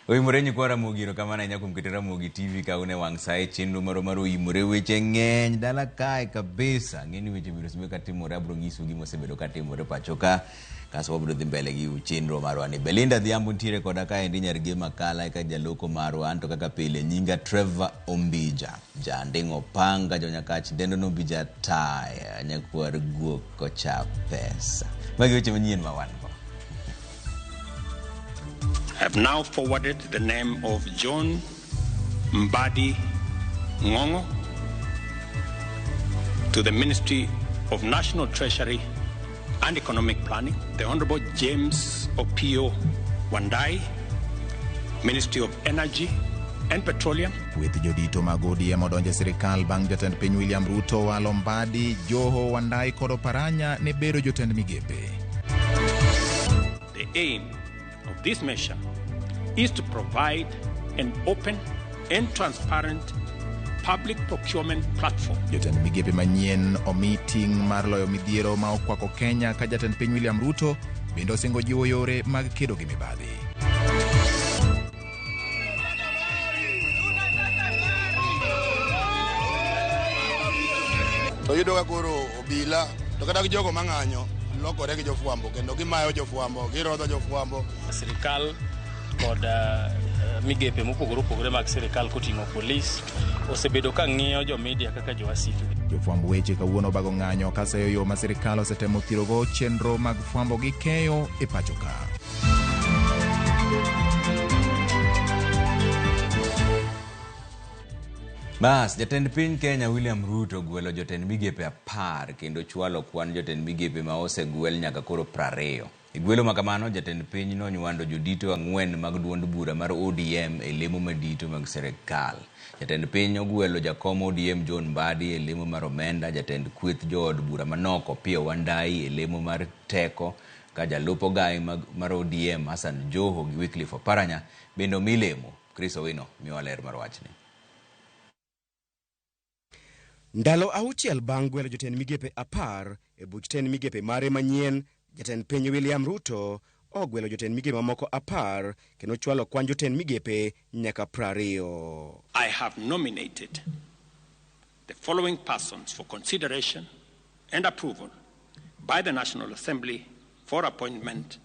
Oimore nyikwa Ramogi, erokamano ahinya kuom keto Ramogi TV ka un e wang' sa e chenro marwa mar Oimore. Weche ng'eny dala kae kabisa. Ng'e ni weche biro sime katimore, abiro nyisou gima osebedo katimore pacho ka. Kasto wabiro dhi mbele gi chenro marwa ni. Belinda Adhiambo nitiere koda kaendi nyar Gema Kala eka jaloko marwa. Anto kaka pile nyinga Trevor Ombija. Janding' opanga jonyakach dendo no Ombija taya nyakwar guok kocha pesa. Magi weche manyien ma wan go. I have now forwarded the name of John Mbadi Ngongo to the Ministry of National Treasury and Economic Planning, the Honorable James Opiyo Wandayi, Ministry of Energy and Petroleum. Kweth jodito mag ODM odonjo e sirikal bang' jatend piny William Ruto walo Mbadi, Joho, Wandayi kod Oparanya ne bedo jotend migepe. The aim of this measure is to provide an open and transparent public procurement platform. Jotend migepe manyien omi ting' mar loyo midhiero ma okwako Kenya ka jatend piny William Ruto bende osingo jiwo yore mag kedo gi mibadhi. To iyudo ka koro obila to kata gi jogo mang'anyo lokore gi jofwambo kendo gimayo jofwambo, girodho jofwambo. Sirikal kod migepe mopogore opogore mag sirikal koting'o polis osebedo ka ng'iyo jo media kaka jowasikgi. Jofwamb weche kawuono obago ng'anyo ka seyo yo ma sirikal osetemo thirogo chenro mag fwambo gi keyo e pacho ka. Bas, jatend piny Kenya William Ruto ogwelo jotend migepe 10 kendo chwalo kwan jotend migepe ma osegwel nyaka koro 20. E gwelo ma kamano, jatend piny nonywando jodito 4 mag duond bura mar ODM e lemo madito mag sirikal. Jatend piny ogwelo jakom ODM John Mbadi e lemo mar omenda, jatend kweth jood bura manok Opiyo Wandayi e lemo mar teko, ka jalup ogai mar ODM Hassan Joho gi Wycliffe Oparanya bende omi lemo. Chris Owino miyowa ler mar wachni. Ndalo 6 bang' gwelo jotend migepe 10 e buch tend migepe mare manyien, jatend piny William Ruto ogwelo jotend migepe mamoko 10 kendo chwalo kwan jotend migepe nyaka 20. I have nominated the following persons for consideration and approval by the National Assembly for appointment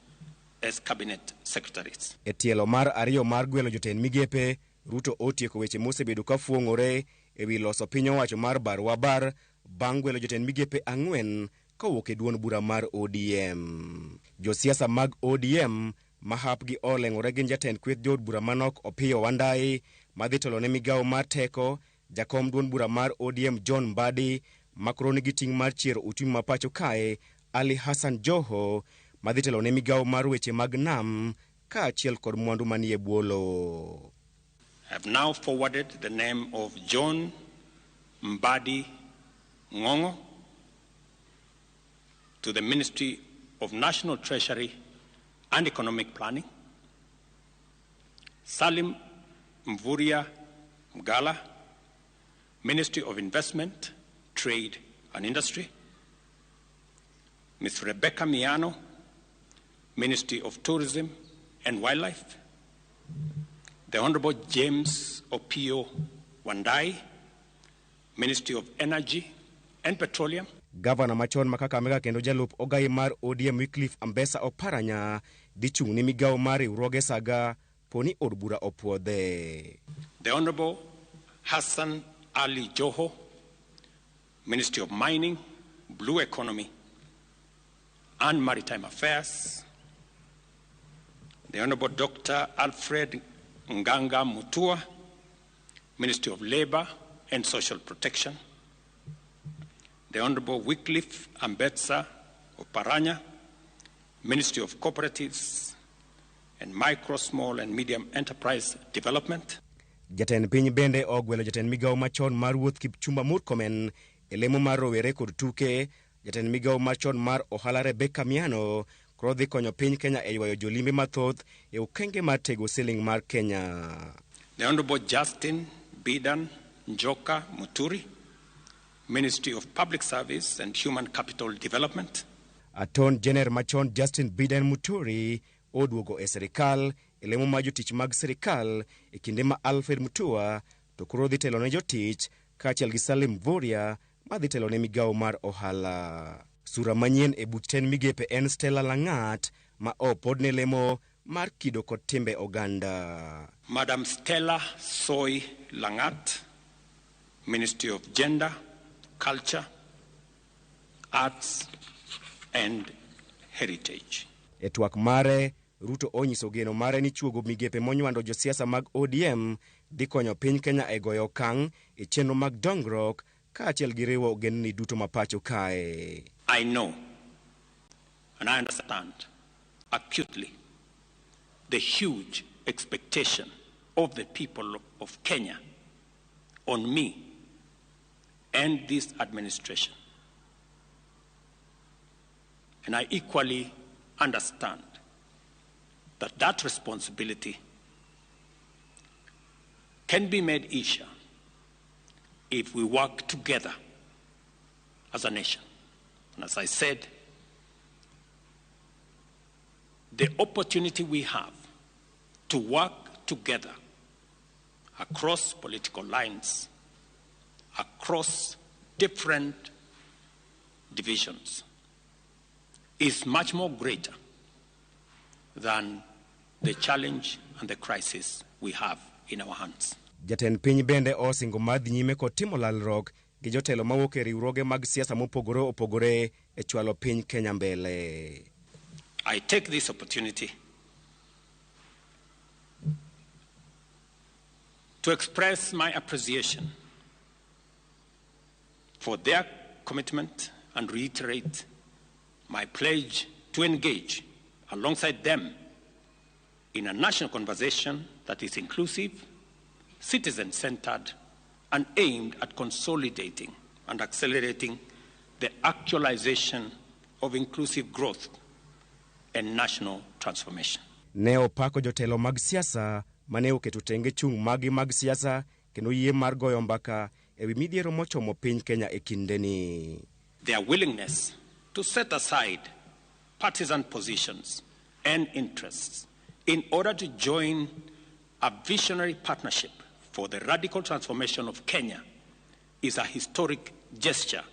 as cabinet secretaries. E tielo mar 2 mar gwelo jotend migepe, Ruto otieko weche mosebedo ka fuong'ore e wi loso piny owacho mar bar wa bar bang' gwelo jotend migepe 4 kowuok e duond bura mar ODM. Josiasa mag ODM ma hapgi oleng'ore gin jatend kweth jood bura manok Opiyo Wandayi madhi telo ne migawo mar teko, jakom duond bura mar ODM John Mbadi makoro nigi ting' mar chiero uchumi ma pacho kae Ali Hassan Joho madhi telo ne migawo mar weche mag nam kaachiel kod mwandu manie bwo lowo. I have now forwarded the name of John Mbadi Ngongo to the Ministry of National Treasury and Economic Planning, Salim Mvurya Mgala, Ministry of Investment, Trade and Industry, Miz Rebecca Miano, Ministry of Tourism and Wildlife, the Honorable James Opiyo Wandayi, Ministry of Energy and Petroleum. Gavana machon ma Kakamega kendo jalup ogai mar ODM Wycliffe Ambesa Oparanya dhi chung' ne migawo mar riwruoge saga poni od bura opuodhe. The Honorable Hassan Ali Joho, Ministry of Mining, Blue Economy and Maritime Affairs, the Honorable Dr. Alfred Nganga Mutua, Ministry of Labor and Social Protection, the Honorable Wycliffe Ambetsa Oparanya, Ministry of Cooperatives and Micro, Small and Medium Enterprise Development. Jatend piny bende ogwelo jatend migawo machon mar wuoth Kipchumba Murkomen e lemo mar rowere kod tuke. Jatend migawo machon mar ohala Rebecca Miano koro dhi konyo piny Kenya e ywayo jolimbe mathoth e okenge mar tego siling mar Kenya. The Honorable Justin Bidan Njoka Muturi, Ministry of Public Service and Human Capital Development. Attorney General machon Justin Bidan Muturi oduogo e sirikal e lemo mar jotich mag sirikal e kinde ma Alfred Mutua to koro dhi telo ne jotich kaachiel gi Salim Mvurya ma dhi telo ne migawo mar ohala. Sura manyien e buch tend migepe en Stella Lang'at ma opod ne lemo mar kido kod timbe oganda. Madam Stella Soy Langat, Ministry of Gender, Culture, Arts and Heritage. E twak mare, Ruto onyiso geno mare ni chuogo migepe monywando josiasa mag ODM dhi konyo piny Kenya e goyo okang' e chenro mag dongruok kaachiel gi riwo ogendni duto ma pacho kae. I know and I understand acutely the huge expectation of the people of Kenya on me and this administration. And I equally understand that that responsibility can be made easier if we work together as a nation. And as I said, the opportunity we have to work together across political lines, across different divisions, is much more greater than the challenge and the crisis we have in our hands. Jatend piny bende osingo mar dhi nyime kod timo lalruok gi jotelo mawuok e riwruoge mag siasa mopogore opogore e chwalo piny Kenya mbele. I take this opportunity to express my appreciation for their commitment and reiterate my pledge to engage alongside them in a national conversation that is inclusive, citizen-centered, and aimed at consolidating and accelerating the actualization of inclusive growth and national transformation. Ne opako jotelo mag siasa mane oketo tenge chung' maggi mag siasa kendo yie mar goyo mbaka ewi midhiero mochomo piny Kenya e kindeni. Their willingness to set aside partisan positions and interests in order to join a visionary partnership for the radical transformation of Kenya is a historic gesture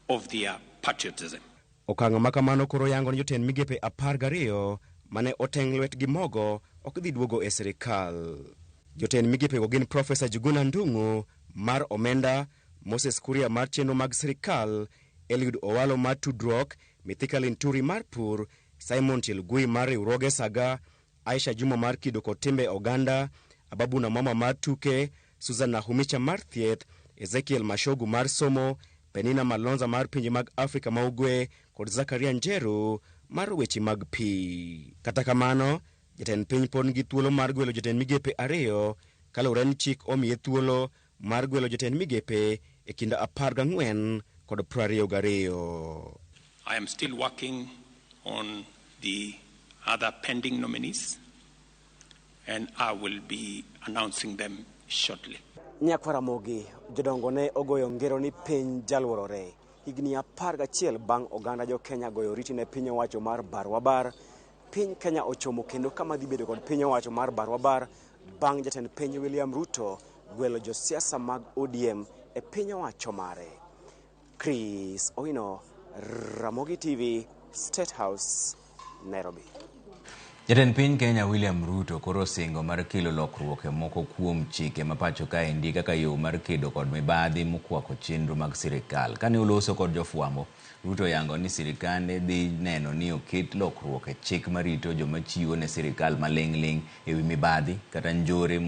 of their patriotism. Okang' ma kamano koro yango ni jotend migepe 12 mane oteng' lwetgi mogo ok dhi duogo e sirikal. Jotend migepego gin Profesa Njuguna Ndung'u mar omenda, Moses Kuria mar chenro mag sirikal, Eliud Owalo mar tudruok, Mithika Linturi mar pur, Simon Chelugui mar riwruoge saga, Aisha Juma mar kido kod timbe oganda, Ababu Namwamba mar tuke, Susan Nakhumicha mar thieth, Ezekiel Machogu mar somo, Penina Malonza mar pinje mag Afrika ma Ugwe kod Zakaria Njeru mar weche mag pi. Kata kamano, jatend piny pod nigi thuolo mar gwelo jotend migepe 2 kaluwore ni chik omiye thuolo mar gwelo jotend migepe e kind 14 kod 22. I am still working on the other pending nominees and I will be announcing them shortly. Nyakwar Ramogi, jodongo ne ogoyo ngero ni piny jaluorore. Higni 11 bang' oganda jo Kenya goyo oriti ne piny owacho mar barwabar, piny Kenya ochomo kendo kama dhi bedo kod piny owacho mar barwabar bang' jatend piny William Ruto gwelo josiasa mag ODM e piny owacho mare. Chris Owino, Ramogi TV, State House, Nairobi. Jatend piny Kenya William Ruto koro osingo mar kelo lokruok e moko kuom chike ma pacho kaendi kaka yo mar kedo kod mibadhi mokwako chenro mag sirikal. Kane oloso kod jofwambo, Ruto oyango ni sirikande dhi neno ni oket lokruok e chik marito joma chiwo ne sirikal maling' ling' ewi mibadhi kata njore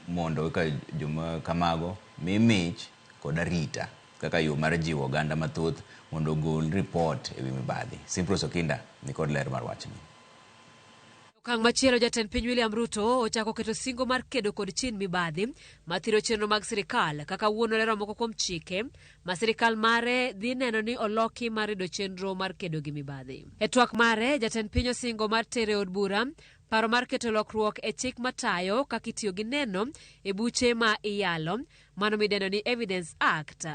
mondo eka joma kamago mi mich kod arita kaka yo mar jiwo oganda mathoth mondo ogol ripot ewi mibadhi. Simpros Okinda nikod ler mar wachni. Okang' machielo, jatend piny William Ruto ochako keto singo mar kedo kod chin mibadhi mathiro chenro mag sirikal kaka wuon olero moko kuom chike ma sirikal mare dhi neno ni oloki mar rido chenro mar kedo gi mibadhi. E twak mare, jatend piny osingo mar tero e od bura paro mar keto lokruok e chik matayo kaka itiyo gi neno e buche ma iyalo mano midendo ni Evidence Act.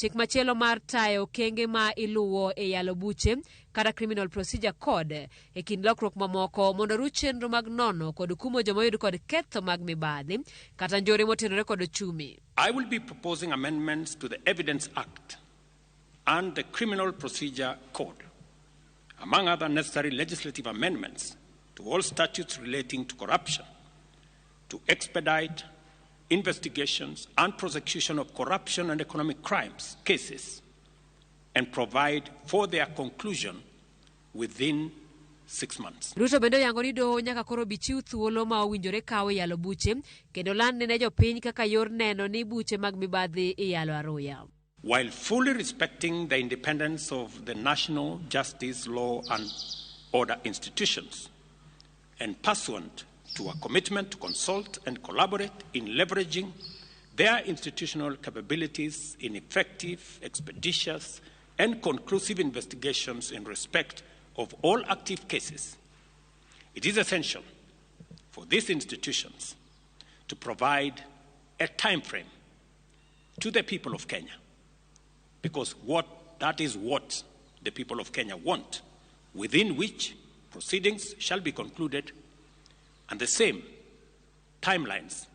Chik machielo mar tayo okenge ma iluwo e yalo buche kata Criminal Procedure Code e kind lokruok mamoko mondo oruch chenro mag nono kod kumo joma oyud kod ketho mag mibadhi kata njore motenore kod ochumi. I will be proposing amendments to the Evidence Act and the Criminal Procedure Code, among other necessary legislative amendments to all statutes relating to corruption, to expedite investigations and prosecution of corruption and economic crimes cases, and provide for their conclusion within 6 months. Ruto bende oyango ni doho nyaka koro bi chiw thuolo ma owinjore kawo e yalo buche kendo landne ne jopiny kaka yor neno ni buche mag mibadhi iyalo aruya. While fully respecting the independence of the national justice, law and order institutions, and pursuant to a commitment to consult and collaborate in leveraging their institutional capabilities in effective, expeditious, and conclusive investigations in respect of all active cases, it is essential for these institutions to provide a time frame to the people of Kenya, because that is what the people of Kenya want, within which proceedings shall be concluded and the same timelines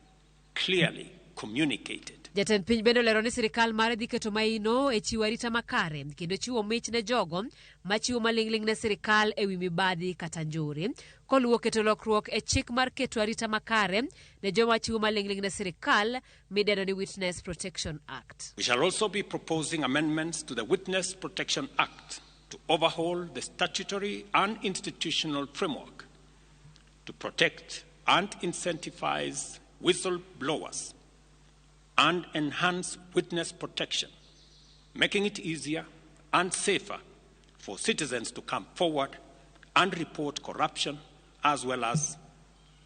clearly communicated. Jatend piny bende olero ni sirikal mare dhi keto maino e chiwo arita makare kendo chiwo mich ne jogo machiwo maling'ling' ne sirikal e wi mibadhi kata njore, koluwo keto lokruok e chik mar keto arita makare ne joma chiwo maling'ling' ne sirikal midendo ni Witness Protection Act. We shall also be proposing amendments to the Witness Protection Act to overhaul the statutory and institutional framework to protect and incentivize whistleblowers and enhance witness protection, making it easier and safer for citizens to come forward and report corruption as well as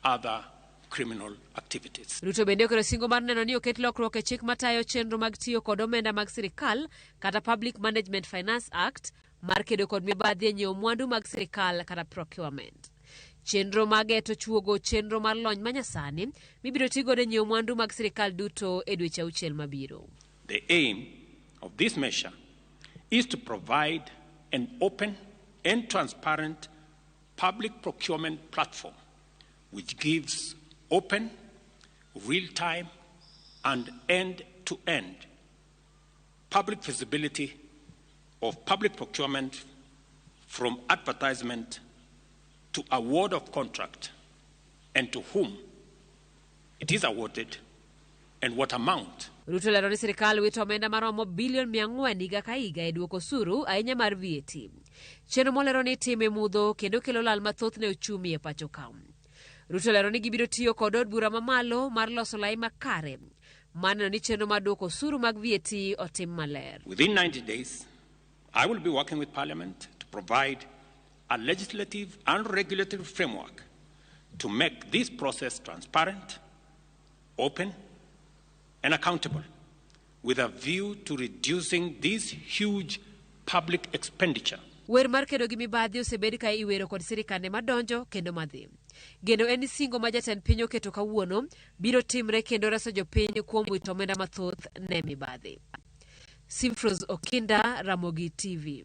other criminal activities. Ruto bende oketo singo mar neno ni oket lokruok e chik matayo chenro mag tiyo kod omenda mag sirikal kata Public Management Finance Act mar kedo kod mibadhi e nyiewo mwandu mag sirikal kata procurement. Chenro mageto chuogo chenro mar lony manyasani mibiro tigodo e nyiewo mwandu mag sirikal duto e dweche auchiel mabiro. The aim of this measure is to provide an open and transparent public procurement platform which gives open, real-time and end-to-end public visibility of public procurement from advertisement to award of contract and to whom it is awarded and what amount. Ruto lero ni sirikal wito omenda maromo bilion 400 higa ka higa e duoko osuru ahinya mar VAT. Chenro molero ni itime mudho kendo kelo lal mathoth ne ochumi e pacho ka. Ruto lero ni gibiro tiyo kod od bura mamalo mar loso lai makare mar neno ni chenro mar duoko osuru mag VAT otim maler. Within 90 days, I will be working with Parliament to provide a legislative and regulatory framework to make this process transparent, open, and accountable, with a view to reducing this huge public expenditure. Wer mar kedo gi mibadhi osebed ka iwero kod sirikande madonjo kendo madhi. Geno en ni singo ma jatend piny oketo kawuono biro timre kendo reso jopiny kuom wito omenda mathoth ne mibadhi. Simfros Okinda, Ramogi TV.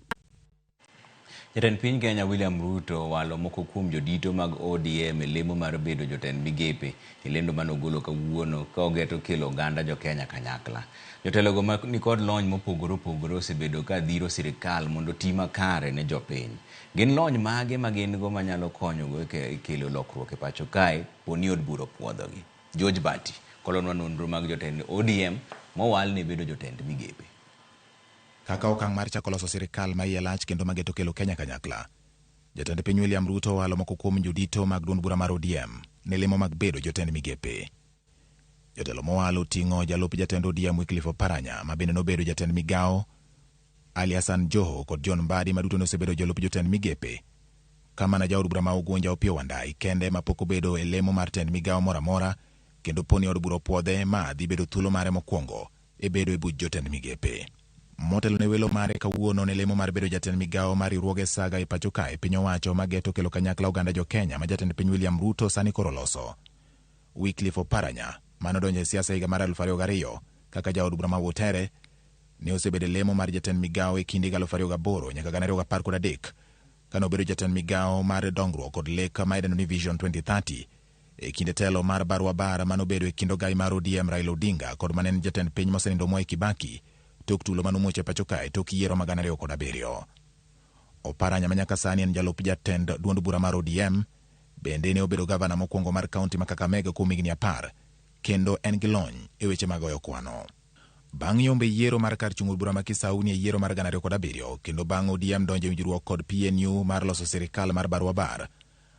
Jatend piny Kenya William Ruto owalo moko kuom jodito mag ODM e lemo mar bedo jotend migepe e lendo manogolo kawuono ka ogeto kelo oganda jo-Kenya kanyakla. Jotelogo ma nikod lony mopogore opogore osebedo ka dhiro sirikal mondo oti makare ne jopiny. Gin lony mage ma gin go manyalo konyogo e kelo lokruok e pacho kae poni od bura opuodhogi. George Bati kolonwa nonro mag jotend ODM mowal ne bedo jotend migepe. Kaka okang' mar chako loso sirikal ma iye lach kendo mageto kelo Kenya kanyakla, Jatend piny William Ruto owalo moko kuom jodito mag duond bura mar ODM ne lemo mag bedo jotend migepe. Jotelo mowalo ting'o jalup jatend ODM Wycliffe Oparanya ma bende nobedo jatend migawo, Ali Hassan Joho kod John Mbadi ma duto nosebedo jolup jotend migepe, kamana jaod bura ma Ugunja Opiyo Wandayi kende ma pok obedo e lemo mar tend migawo moro amora kendo poni od bura opuodhe ma dhi bedo thuolo mare mokwongo e bedo e buch jotend migepe. Motelo ne welo mare kawuono ne lemo mar bedo jatend migawo mar riwruoge saga e pacho kae piny owacho mageto kelo kanyakla oganda jo Kenya ma jatend piny William Ruto sani koro loso. Wycliffe Oparanya manodonjo e siasa higa mar 2002 kaka jaod bura ma Wotere Ne osebedo e lemo mar jatend migawo e kind higa 2008 nyaka 2013 kane obedo jatend migawo mar dongruok kod lek ma idendo ni Vision 2030 e kinde telo mar barua bar manobedo e kind ogai mar ODM Raila Odinga kod mane en jatend piny mosenindo Mwai Kibaki tok tulo manomuoch e pacho kae tok yiero mag 2007. Oparanya ma nyaka sani en jalup jatend duond bura mar ODM bende ne obedo gavana mokwongo mar kaunti ma Kakamega kuom higni 10 kendo en gi lony e weche mag goyo kwano. Bang' yombe yiero mar kar chung' od bura ma Kisauni e yiero mar 2007 kendo bang' ODM donjo e winjruok kod PNU mar loso sirikal mar barua bar,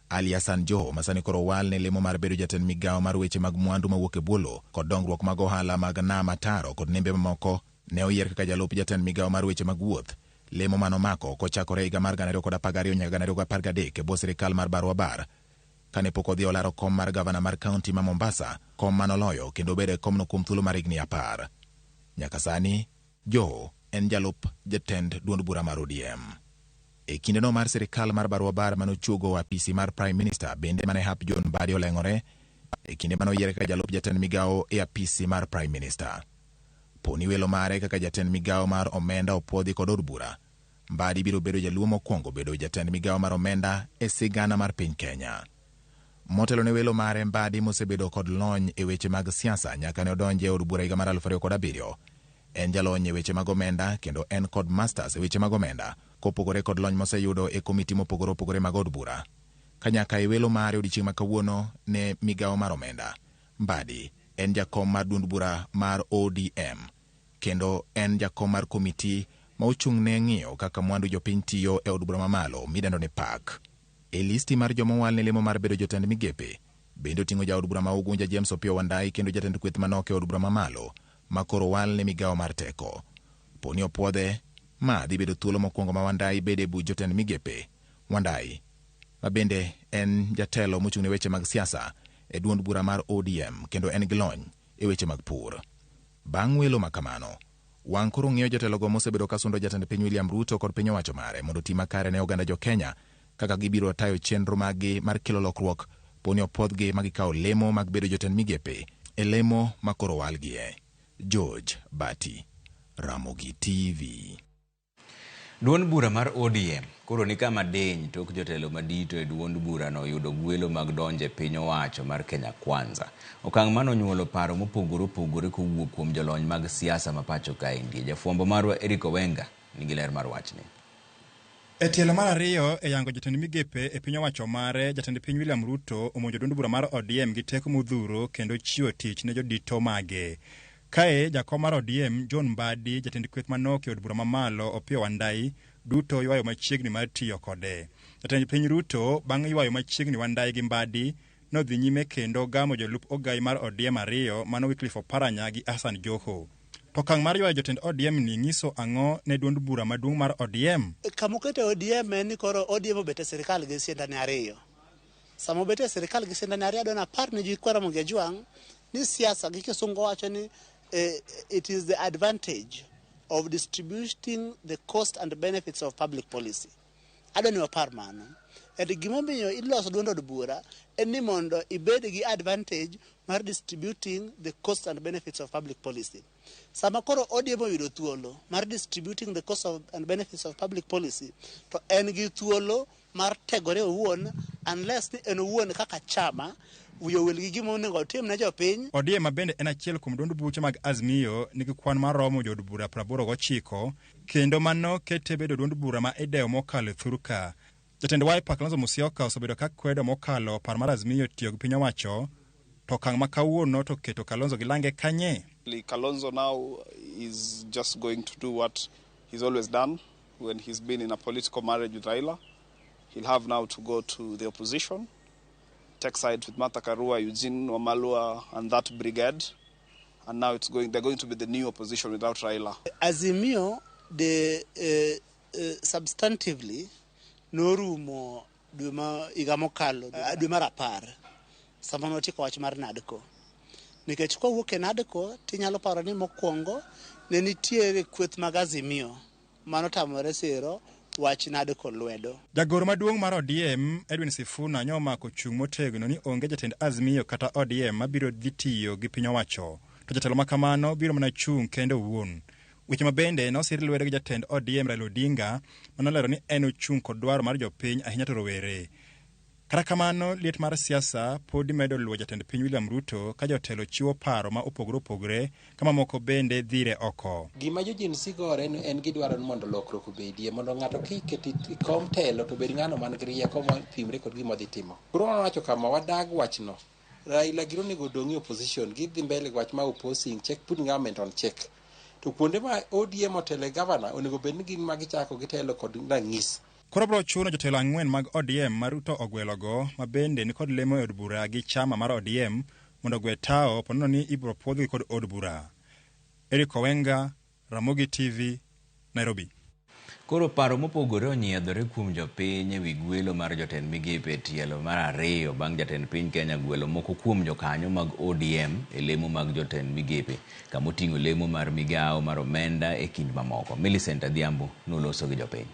Ali Hassan Joho ma sani koro owal ne lemo mar bedo jatend migawo mar weche mag mwandu mawuok e bwo lowo kod dongruok mag ohala mag nam ataro kod nembe mamoko ne oyier kaka jalup jatend migawo mar weche mag wuoth, lemo manomako kochakore higa mar 2012 nyaka 2013 e bwo sirikal mar barua bar kane pok odhi olaro kom mar gavana mar kaunti ma Mombasa, kom manoloyo kendo obedo e komno kuom thuolo mar higni 10. Nyaka sani, Joho en jalup jatend duond bura mar ODM. E kindeno mar sirikal mar barua bar manochuogo apisi mar Prime Minister bende mane hap John Mbadi oleng'ore e kinde manoyiere kaka jalup jatend migawo e apisi mar Prime Minister. Poni welo mare kaka jatend migawo mar omenda opuodhi kod od bura, Mbadi biro bedo jaluo mokwongo bedo jatend migawo mar omenda e sigana mar piny Kenya. Motelo ne welo mare Mbadi mosebedo kod lony e weche mag siasa nyaka ne odonje e od bura higa mar 2007. En jalony e weche mag omenda kendo en kod masters e weche mag omenda kopogore kod lony moseyudo e komiti mopogore opogore mag od bura. Kanyaka e welo mare odiechieng' ma kawuono ne migawo mar omenda, Mbadi en jakom mar duond bura mar ODM kendo en jakom mar komiti ma ochung' ne ng'iyo kaka mwandu jopiny tiyo e od bura mamalo midendo ni PAC. E listi mar jomowal ne lemo mar bedo jotend migepe bende oting'o jaod bura ma Ugunja James Opiyo Wandayi kendo jatend kweth manok e od bura mamalo ma koro owal ne migawo mar teko. Poni opuodhe, ma dhi bedo thuolo mokwongo ma Wandayi bede e buch jotend migepe. Wandayi, ma bende en jatelo mochung' ne weche mag siasa e duond bura mar ODM kendo en gi lony e weche mag pur. Bang' welo ma kamano, wang' koro ng'iyo jotelogo mosebedo ka sundo jatend piny William Ruto kod piny owacho mare mondo oti makare ne oganda jo Kenya kaka gibiro tayo chenro maggi mar kelo lokruok poni opuodhgi ma gikawo lemo mag bedo jotend migepe e lemo ma koro owalgie. George Bati, Ramogi TV. Duond bura mar ODM koro ni kama diny tok jotelo madito e duond burano yudo gwelo mag donjo e piny owacho mar Kenya Kwanza. Okang' mano onyuolo paro mopogore opogore kowuok kuom jolony mag siasa ma pacho kaendi. Jafwambo marwa Eric Owenga nigi ler mar wachni. E tielo mar ariyo e yango jatend migepe e piny owacho mare, jatend piny William Ruto omonjo duond bura mar ODM gi teko modhuro kendo chiwo tich ne jodito mage. Kae jakom mar ODM John Mbadi, jatend kweth manok e od bura mamalo Opiyo Wandayi duto ywayo machiegni mar tiyo kode. Jatend piny Ruto bang' ywayo machiegni Wandayi gi Mbadi nodhi nyime kendo gamo jolup ogai mar ODM ariyo mano Wycliffe Oparanya gi Hassan Joho. To okang' mar ywayo jotend ODM ni nyiso ang'o ne duond bura maduong' mar ODM? Kamokete ODM en ni koro ODM obet e sirikal gi siendane ariyo. Sama obet e sirikal gi siendane ariyo adwa napar ni ji kwara Ramogi Ajwang' ni siasa gi kisungu wacho ni it is the advantage of distributing the cost and benefits of public policy. Adwa ni wapar mano. And gimomiyo iloso duond od bura en ni mondo ibed gi advantage mar distributing the cost and benefits of public policy. Sama koro ODM oyudo thuolo mar distributing the cost of and benefits of public policy, to en gi thuolo mar tegore owuon unless ni en owuon kaka chama wiye owil gi gima onego otim ne jopiny. ODM ma bende en achiel kuom duond buche mag Azimio nigi kwan maromo jood bura 89 kendo mano kete bedo duond bura ma idewo mokalo e thurka. Jatend Wiper Kalonzo Musyoka osebedo ka kwedo mokalo par mar Azimio tiyo gi piny owacho, to okang' ma kawuono to keto Kalonzo gi lange kanye? Kalonzo now is just going to do what he's always done when he's been in a political marriage with Raila. He'll have now to go to the opposition, take sides with Martha Karua, Eugene Wamalwa, and that brigade. And now they're going to be the new opposition without Raila. Azimio, the substantively, norumo dwe ma higa mokalo, dwe mar 10, sama notieko wach mar NADCO. Nikech kowuok e NADCO, tinyalo paro ni mokwongo ne nitiere kweth mag Azimio manotamore siro wach NADCO lwedo. Jagoro maduong' mar ODM Edwin Sifuna nyomako chung' motegno ni onge jatend Azimio kata ODM mabiro dhi tiyo gi piny owacho, to jatelo ma kamano biro mana chung' kende owuon. Weche ma bende nosir lwedo gi jatend ODM Raila Odinga manolero ni en ochung' kod dwaro mar jopiny ahinya to rowere. Kata kamano, liet mar siasa podi medo luwo jatend piny William Ruto ka jotelo chiwo paro ma opogore opogore ka mamoko bende dhire oko. Gima jo Gen Z gore en gidwaro ni mondo lokruok obedie, mondo ng'ato kiketi kom telo to bed ng'ano man gi rieko mopimre kod gima odhi timo. Koro wawacho kama, wadag wachno. Raila giro onego odong' e opposition, gidhi mbele gi wach ma opposing check, putting government on check. To kuonde ma ODM otele governor, onego bed ni gin ma gichako gitelo kod rang'is. Koro biro chuno jotelo ang'wen mag ODM ma Ruto ogwelogo ma bende nikod lemo e od bura gi chama mar ODM mondo ogwe tawo ponono ni ibiro puodhgi kod od bura. Eric Owenga, Ramogi TV, Nairobi. Koro paro mopogore onyiedhore kuom jopiny ewi gwelo mar jotend migepe e tielo mar ariyo bang' jatend piny Kenya gwelo moko kuom jokanyo mag ODM e lemo mag jotend migepe kamoting'o lemo mar migawo mar omenda e kind mamoko. Millicent Adhiambo noloso gi jopiny.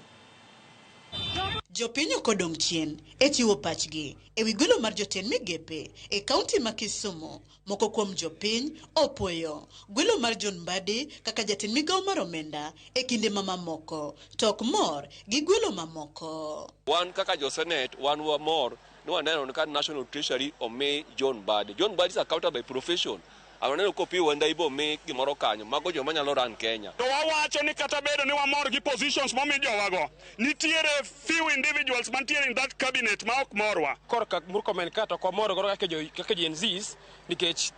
Jopiny ok odong' chien e chiwo pachgi ewi gwelo mar jotend migepe e kaunti ma Kisumu. Moko kuom jopiny opuoyo gwelo mar John Mbadi kaka jatend migawo mar omenda e kinde ma mamoko to ok mor gi gwelo mamoko. Wan kaka jo Senate wan wamor ni waneno ni ka National Treasury omi John Mbadi. John Mbadi is a accountant by profession. Aneno kopi Wandayi bo mi gimoro kanyo. Mago joma nyalo run Kenya. To wawacho ni kata bedo ni wamor gi positions momi jowago, nitiere few individuals mantiere in that cabinet ma ok morwa. Korka Murkomen ka to ok wamor godo kaka Gen Zs nikech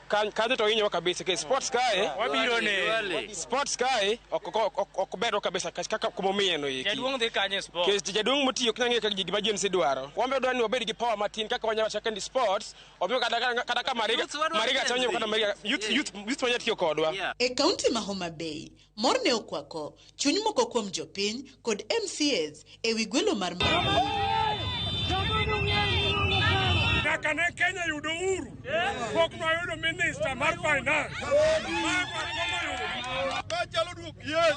kanyo to hinyowa kabisa. Nikech sports kae wabiro ne sports kae ok ber kabisa kaka kumomiye no eki. Jaduong' dhi kanye e sport? Nikech jaduong' motiyo ok nyal ng'eyo kaka gima Gen Z dwaro. Wan be wadwaro ni wabed gi power matin kaka wanyalo wacho kaka ni sports omiyo kata ka Mariga Mariga chanyo kata Mariga youth manya tiyo kodwa. E kaunti ma Homa Bay, mor ne okwako chuny moko kuom jopiny kod MCAs ewi gwelo mar Nyaka ne Kenya yudo uhuru, pok nwayudo minister mar finance. Kachalo duok yes,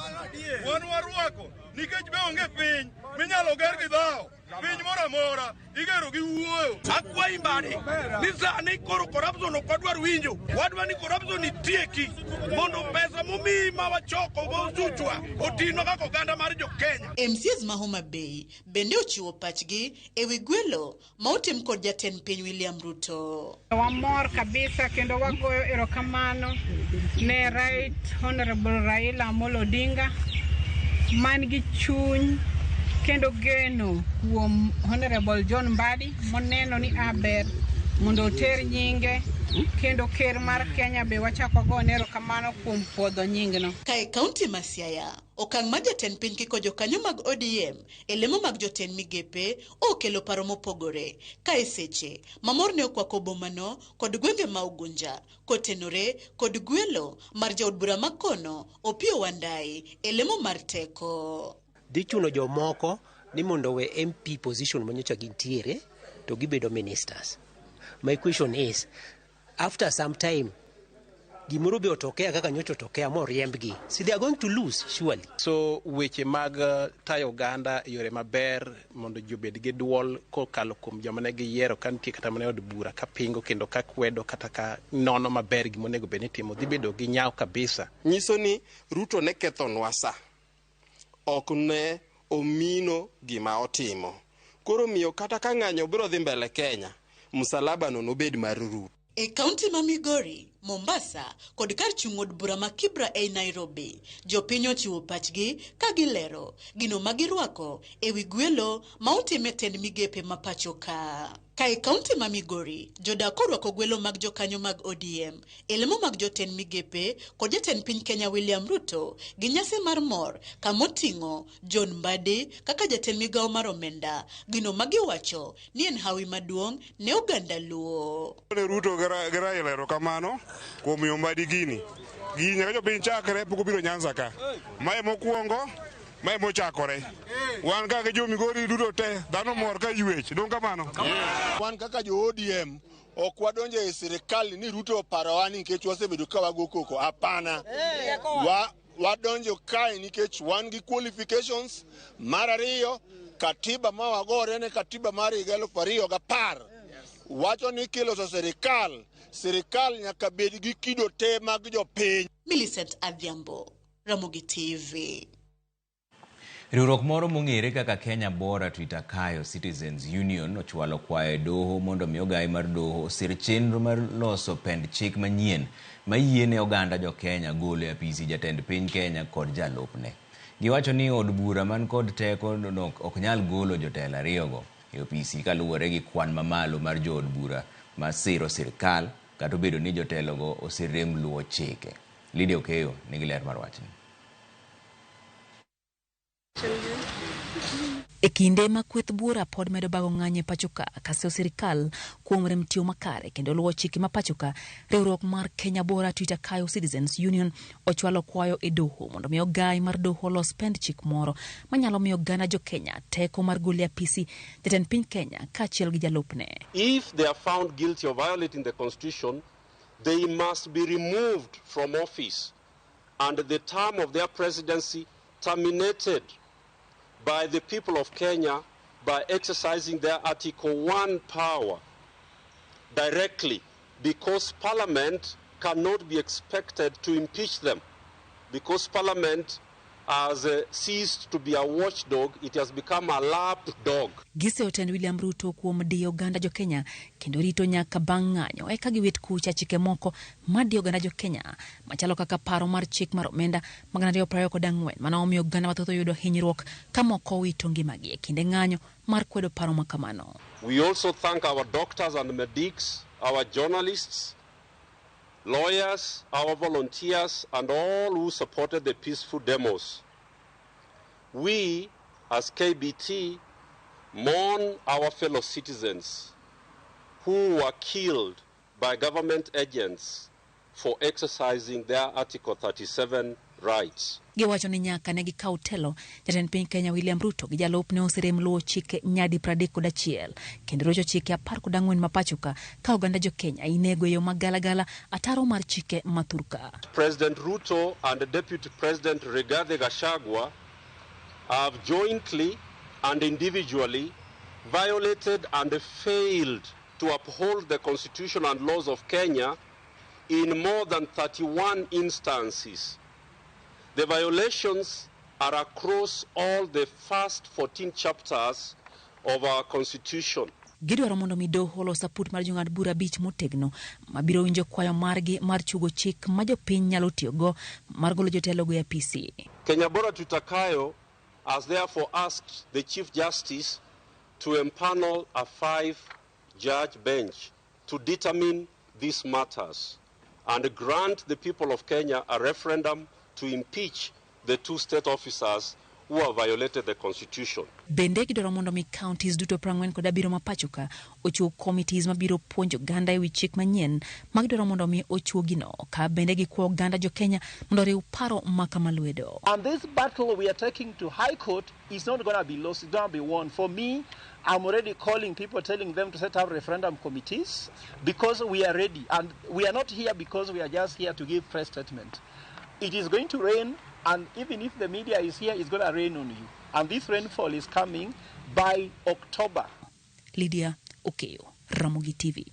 wan warwako nikech be onge piny minyalo ger gi dhawo. Piny moro amora igero gi wuoyo. Akwayi Mbadi ni sani koro corruption ok wadwar winjo. Wadwa ni corruption itieki mondo pesa momiyi ma wachoko ma osuchwa otinwa kaka oganda mar jo Kenya. MCAs ma Homa Bay bende ochiwo pachgi ewi gwelo ma otim kod jatend piny William Ruto. Wamor kabisa kendo wagoyo erokamano ne Right Honorable Raila Amolo Odinga man gi chuny kendo geno kuom Honorable John Mbadi moneno ni aber mondo oter nyinge kendo ker mar Kenya be wachako wagone erokamano kuom puodho nyingno. Kae kaunti ma Siaya, okang' ma jatend piny kiko jokanyo mag ODM e lemo mag jotend migepe okelo paro mopogore. Kae seche mamor ne okwako bomano kod gwenge ma Ugunja kotenore kod gwelo mar jaod bura ma kono Opiyo Wandayi e lemo mar teko. Dhi chuno jomoko ni mondo we MP position manyocha gintiere to gibedo ministers. My question is, after some time, gimoro be otokea kaka nyocha otokea moriembgi. See, they are going to lose, surely. So weche mag tayo oganda e yore maber mondo ji obed gi duol kokalo kuom joma ne giyiero ka nitie kata mana e od bura ka pingo kendo ka kwedo kata ka nono maber gima onego bed ni itimo dhi bedo gi nyawo kabisa. Nyiso ni Ruto ne kethonwa sa, ok ne omino gima otimo. Koro miyo kata ka ng'anyo biro dhi mbele Kenya, msalaba no nobed mar Ruto. E kaunti ma Migori, Mombasa kod kar chung' od bura ma Kibra ei Nairobi, jopiny ochiwo pachgi ka gilero gino ma girwako ewi gwelo ma otim e tend migepe ma pacho ka. Ka e kaunti ma Migori, jodak orwako gwelo mag jokanyo mag ODM e lemo mag jotend migepe kod jatend piny Kenya William Ruto gi nyasi mar mor kamoting'o John Mbadi kaka jatend migawo mar omenda, gino ma giwacho ni en hawi maduong' ne oganda Luo. Ruto gi Raila erokamano kuom miyo Mbadi gini. Gini nyaka jopiny chakre pok obiro Nyanza ka. Mae mokwongo, mae mochakore. Wan kaka jo Migori duto te, dhano mor ka ywech, dong' kamano. Wan kaka jo ODM ok wadonjo e sirikal ni Ruto oparowa nikech wasebedo ka wago koko. Hapana. Wadonjo kae nikech wan gi qualifications. Mar ariyo, katiba ma wagore ne katiba mar higa 2010 wacho ni kiloso sirikal, sirikal nyaka bed gi kido te mag jopiny. Millicent Adhiambo, Ramogi TV. Riwruok moro mong'ere kaka Kenya Bora Tuitakayo Citizens Union ochwalo kwayo e doho mondo mi ogai mar doho osir chenro mar loso pend chik manyien mayiene oganda jo Kenya golo e apisi jatend piny Kenya kod jalupne. Giwacho ni od bura man kod teko no ok nyal golo jotelo ariyogo e apisi kaluwore gi kwan mamalo mar jood bura masiro sirkal kata obedo ni jotelogo oserem luwo chike. Lydia Okeyo nigi ler mar wachni. E kinde ma kweth buora pod medo bago ng'anyo e pachoka kaseo sirikal kuom rem tiyo makare kendo luwo chike ma pachoka, riwruok mar Kenya Bora Tuitakayo Citizens Union ochwalo kwayo e doho mondo mi ogai mar doho olos pend chik moro manyalo miyo oganda jo Kenya teko mar golo e apisi jatend piny Kenya kaachiel gi jalupne. If they are found guilty of violating the Constitution, they must be removed from office and the term of their presidency terminated by the people of Kenya by exercising their Article 1 power directly, because Parliament cannot be expected to impeach them, because Parliament has ceased to be a watchdog, it has become a lapdog. Giseyo tend William Ruto kuom diyo oganda jo Kenya kendo rito nyaka bang' ng'anyo eka giwit kucha chike moko madiyo oganda jo Kenya machalo kaka paro mar chik mar omenda mag 2024 mane omiyo oganda mathoth oyudo hinyruok ka moko owito ngimagi e kinde ng'anyo mar kwedo paro ma kamano. We also thank our doctors and medics, our journalists, lawyers, our volunteers, and all who supported the peaceful demos. We, as KBT, mourn our fellow citizens who were killed by government agents for exercising their Article 37 rights. Giwacho ni nyaka ne gikaw telo, jatend piny Kenya William Ruto gi jalupne oserem luwo chike nyadi 31 kendo rocho chike 14 ma pachoka ka oganda jo Kenya inego e yo magalagala ataro mar chike ma thurka. President Ruto and Deputy President Rigathi Gachagua have jointly and individually violated and failed to uphold the Constitution and laws of Kenya in more than 31 instances. The violations are across all the first 14 chapters of our Constitution. Gidwaro mondo mi doho olos aput mar jong'ad bura 5 motegno mabiro winjo kwayo margi mar chugo chik ma jopiny nyalo tiyogo mar golo jotelogo e apisi. Kenya Bora Tuitakayo has therefore asked the Chief Justice to empanel a 5-judge bench to determine these matters and grant the people of Kenya a referendum to impeach the two state officers who have violated the Constitution. Bende gidwaro mondo mi counties duto 47 ma pachoka ochiw committees mabiro puonjo oganda ewi chik manyien ma gidwaro mondo mi ochuogino, ka bende gikwayo oganda jo Kenya mondo oriw paro ma kama lwedo. And this battle we are taking to High Court is not going to be lost, it's going to be won. For me, I'm already calling people, telling them to set up referendum committees because we are ready. And we are not here because we are just here to give press statement. It is going to rain, and even if the media is here, it's going to rain on you. And this rainfall is coming by October. Lydia Okeyo, Ramogi TV.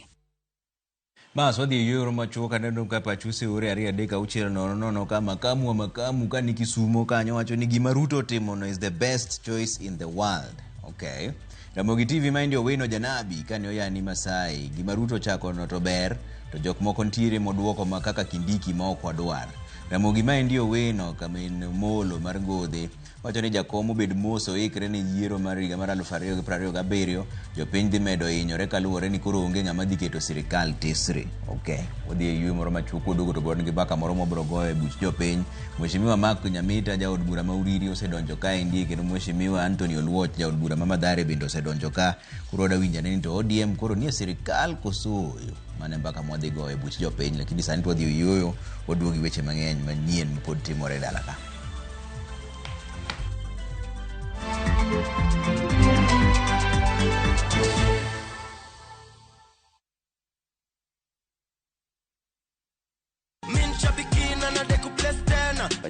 Bas wadhi e yoro machuok aneno ka pachu oseore 2 3 6 0 0 ka makamu wa makamu ka ni Kisumo kanyo wacho ni gima Ruto otimono is the best choice in the world. Okay. Ramogi TV maendi Owino Janabi kane oyani Masai gima Ruto ochako no to ber to jok moko ntiere moduoko ma kaka Kindiki ma ok wadwar. Ramogi maendi Owino kamen Molo mar Ngodhe wacho ni jakom obed mos oikre ne yiero mar higa mar 2027 jopiny dhi medo hinyore kaluwore ni koro onge ng'ama dhi keto sirikal tesre. Okay, wadhi e yweyo moro machuok waduogo to wan gi mbaka moro mwabiro goyo e buch jopiny. Mheshimiwa Mark Nyamita jaod bura ma Uriri osedonjo kaendi kendo Mheshimiwa Anthony Oluoch jaod bura ma Mathare bende osedonjo ka. Koro wadwa winjo ane ni to ODM koro nie sirikal koso ooyo. Mano e mbaka mwadhi goyo e buch jopiny, lakini sani to wadhi e yueyo waduogo gi weche mang'eny manyien mapod timore e dala ka.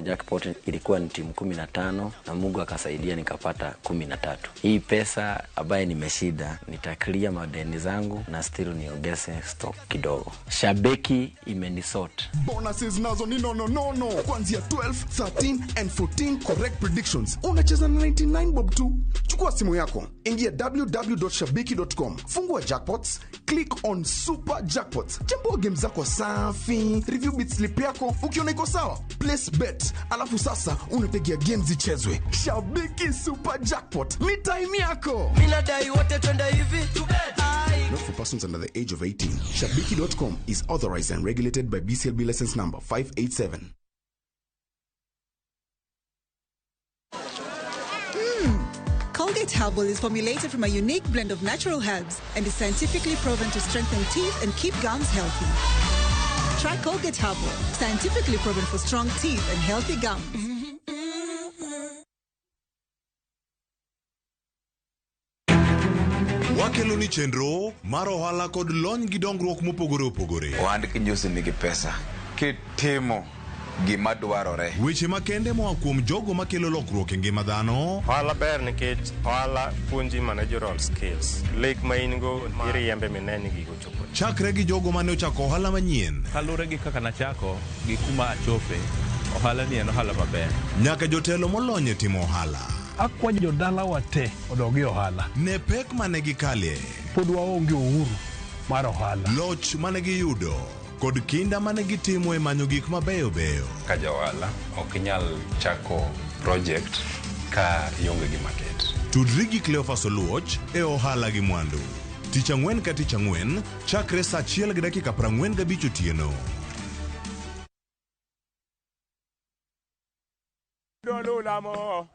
Jackpot ilikuwa ni timu 15 na Mungu akasaidia nikapata 13. Hii pesa ambaye nimeshinda nitaclear madeni zangu na still niongeze stock kidogo. Shabiki imenisort. Bonuses nazo ni nono nono kuanzia 12, 13 and 14 correct predictions. Unacheza na 99 bob tu. Chukua simu yako, ingia www.shabiki.com, fungua jackpots, click on super jackpots, chambua game zako safi, review bit slip yako, ukiona iko sawa, place bet, alafu sasa unategea game zichezwe. Shabiki Super Jackpot ni time yako. Mimi nadai wote twende hivi. Not for persons under the age of 18. Shabiki.com is authorized and regulated by BCLB license number 587. Colgate Herbal is formulated from a unique blend of natural herbs and is scientifically proven to strengthen teeth and keep gums healthy. Try Colgate Herbal, scientifically proven for strong teeth and healthy gums. Wakelo ni chenro mar ohala kod lony gi dongruok mopogore opogore. Ohand kinjusi nigi pesa kitimo gima dwarore. Weche makende moa kuom jogo makelo lokruok e ngima dhano. Ohala ber nikech ohala puonji managerial skills. Lek ma in go iriembe mine ni gigo chopo. Chakre gi jogo mane ochako ohala manyien. Kaluwore gi kaka nachako gi kuma achope, ohala ni en ohala maber. Nyaka jotelo molony e timo ohala. Akwayo jodalawa te odog e ohala. Ne pek mane gikalie. Pod waonge uhuru mar ohala. Loch mane giyudo kod kinda mane gitimo e manyo gik mabeyo beyo. Ka ja ohala ok inyal chako project ka ionge gi market. Tudri gi Cleophas Oluoch e ohala gi mwandu. Tich ang'wen ka tich ang'wen chakre saa 1:45 otieno.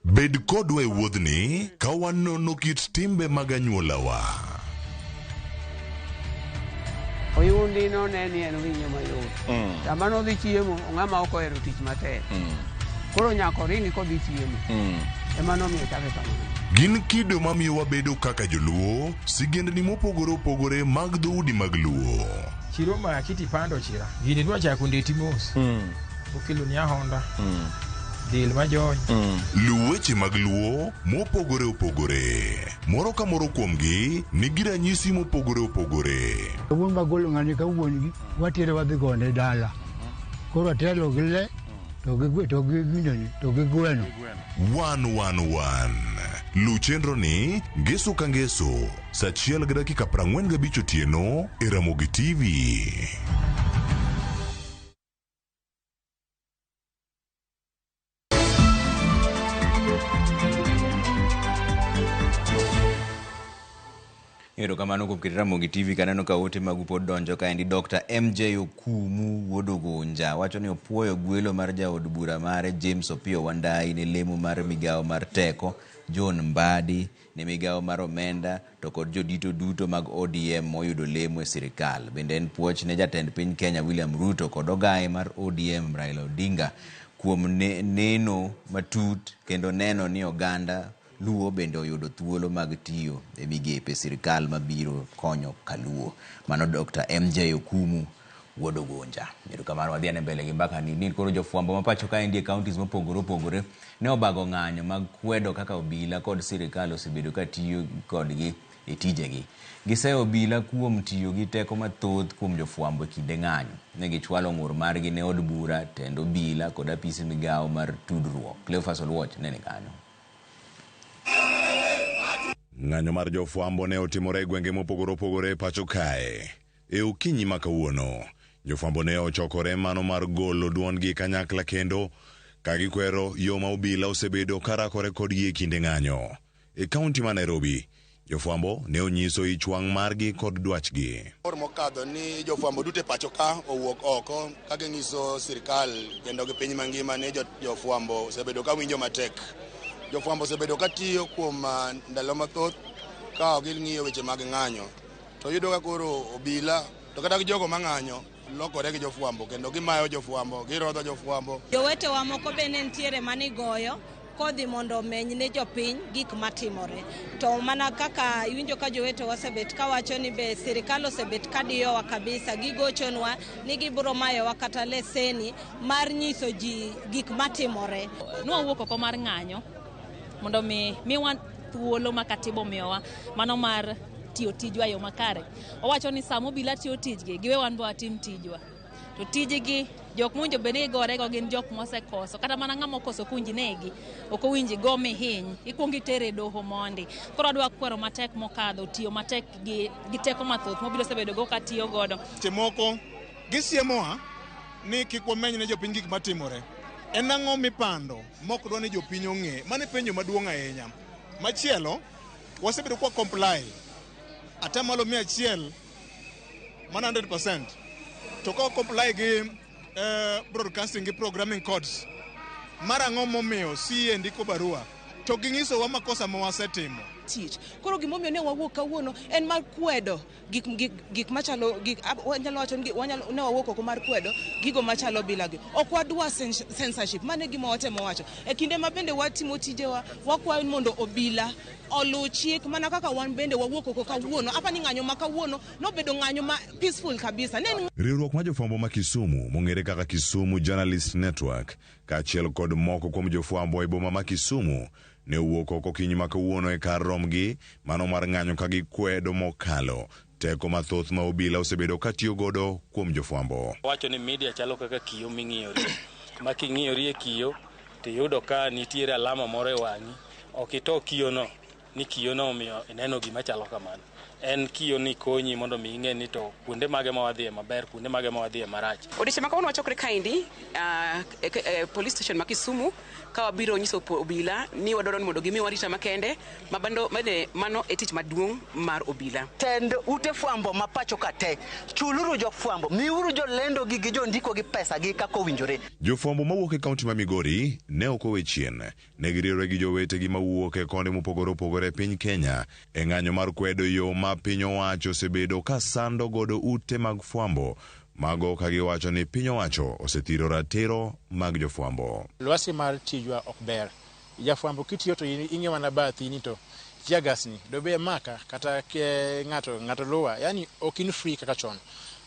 Bed kodwa e wuodhni ka wanono kit timbe mag anyuolawa. Oyundi no ne ni en winyo mayot. Sama nodhi chiemo, ng'ama ok ohero tich matek. Koro nyaka oringi kodhi chiemo. Ema nomiyo chake kamano. Gin kido mamiyo wabedo kaka joluo, sigendni mopogore opogore mag dhoudi mag Luo. Chiro ma kiti pando chira. Gini dwa chako ndeti mos. Okelo ni ahonda. Dil majony. Luw weche mag Luo mopogore opogore. Moro ka moro kuomgi nigi ranyisi mopogore opogore. Wuon magolo ng'ani ka wuon gi watere wadhi gone dala. Koro atelo gi le to gi to gi gineni to gi gweno. 111. Luw chenro ni ngeso ka ngeso saa 1:45 otieno e Ramogi TV. Erokamano kuom keto Ramogi TV kaneno ka ote magu pod donjo kaendi. Dr. MJ Okumu wuod Ogonja wacho ni opuoyo gwelo mar jaod bura mare James Opiyo Wandayi ne lemo mar migawo mar teko, John Mbadi ne migawo mar omenda to kod jodito duto mag ODM moyudo lemo e sirikal. Bende en puoch ne jatend piny Kenya William Ruto kod ogaye mar ODM Raila Odinga kuom neno matut kendo neno ni oganda Luo bende oyudo thuolo mag tiyo e migepe sirikal mabiro konyo kaluo. Mano Dr. MJ Okumu wuod Ogonja. Erokamano, wadhi ane mbele gi mbaka ni koro jofwambo ma pacho kaendi e counties mopogore opogore ne obago ng'anyo mag kwedo kaka obila kod sirikal osebedo ka tiyo kodgi e tijegi. Giseyo obila kuom tiyo gi teko mathoth kuom jofwambo e kinde ng'anyo. Ne gichwalo ng'ur margi ne od bura, tend obila kod apise migawo mar tudruok. Cleophas Oluoch ne ni kanyo. Ng'anyo mar jofwambo ne otimore e gwenge mopogore opogore e pacho kae. E okinyi ma kawuono, jofwambo ne ochokore mano mar golo duondgi kanyakla kendo ka gikwero yo ma obila osebedo ka rakore kodgi e kinde ng'anyo. E kaunti ma Nairobi, jofwambo ne onyiso ich wang' margi kod dwachgi. Mokadho ni jofwambo duto e pacho ka owuok oko ka ging'iso sirikal kendo gi piny mangima ni jofwambo osebedo ka winjo matek. Jofwambo osebedo ka tiyo kuom ndalo mathoth ka ok ging'iyo weche mag ng'anyo. To yudo ka koro obila to kata gi jogo mang'anyo lokore gi jofwambo kendo gimayo jofwambo, girodho jofwambo. Jowetewa moko be ne nitiere manigoyo kodhi mondo omeny ne jopiny gik matimore. To mana kaka iwinjo ka jowetewa osebet kawacho ni be sirikal osebet kadiyowa kabisa, gigochonwa ni gibiro mayowa kata leseni mar nyiso ji gik matimore. Nwawuok oko mar ng'anyo mondo miwa thuolo ma katiba omiyowa mano mar tiyo tijwa e yo makare. Owacho ni sama obila tiyo tijgi, giwe wan be watim tijwa. To tijgi jok mowinjo bed ni gigorego gin jok mosekoso, kata mana ng'ama okoso ok owinj negi, ok owinj igo mihiny, ikuongo itere e doho mondi. Koro adwa kwero matek mokadho, tiyo matek gi teko mathoth mobilo osebedo go katiyo godo. Seche moko gisiemowa ni kik wameny ne jopiny gik matimore. En ang'o mipando mok dwa ni jopiny ong'e? Mano e penjo maduong' ahinya. Machielo, wasebedo kwa comply atamalo 100 100%. To ka comply gi broadcasting gi programming codes, mar ang'o momiyo CA ndiko barua to ging'isowa makosa ma wasetimo? Tich. Koro gimomiyo ne wawuok kawuono en mar kwedo gik machalo gik wanyalo wacho ni ne wawuok oko mar kwedo gigo machalo bilagi. Ok wadwa censorship, mano e gima watemo wacho. E kinde ma bende watimo tijewa, wakwayo mondo obila oluw chik mana kaka wan bende wawuok oko kawuono. Apa ni ng'anyo ma kawuono nobedo ng'anyo ma peaceful kabisa. Ne Riwruok mar jofwambo ma Kisumu mong'ere kaka Kisumu Journalist Network kaachiel kod moko kuom jofwambo e boma ma Kisumu ne owuok oko okinyi ma kawuono e kar romgi mano mar ng'anyo ka gikwedo mokalo teko mathoth ma obila osebedo ka tiyo godo kuom jofwambo. Wacho ni media chalo kaka kiyo ming'iyori, ma king'iyori e kiyo tiyudo ka nitiere alama moro e wang'i, ok ito kiyono ni kiyono omiyo ineno gima chalo kamano. En kiyo ni konyi mondo mi ing'e ni to kuonde mage ma wadhiye maber, kuonde mage ma wadhiye marach. Odiechieng' ma kawuono wachokre kaendi police station ma Kisumu ka wabiro nyiso obila ni wadwaro ni mondo gimiwa arita makende ma bando mano e tich maduong' mar obila. Tend ute fwambo ma pacho ka te, chuluru jofwambo, miuru jolendo gi jondiko gi pesa gi kaka owinjore. Jofwambo mawuok e kaunti ma Migori ne ok owe chien. Ne giriwore gi jowetegi mawuok e konde mopogore opogore e piny Kenya e ng'anyo mar kwedo yo ma piny owacho osebedo ka sando godo ute mag fwambo mago ka giwacho ni piny owacho osethiro ratiro mag jofwambo. Lwasi mar tijwa ok ber. Jafwambo kitiyo to ing'e mana bathi ni to tear gas ni dobe maka kata ng'ato luwa, yani ok in free kaka chon.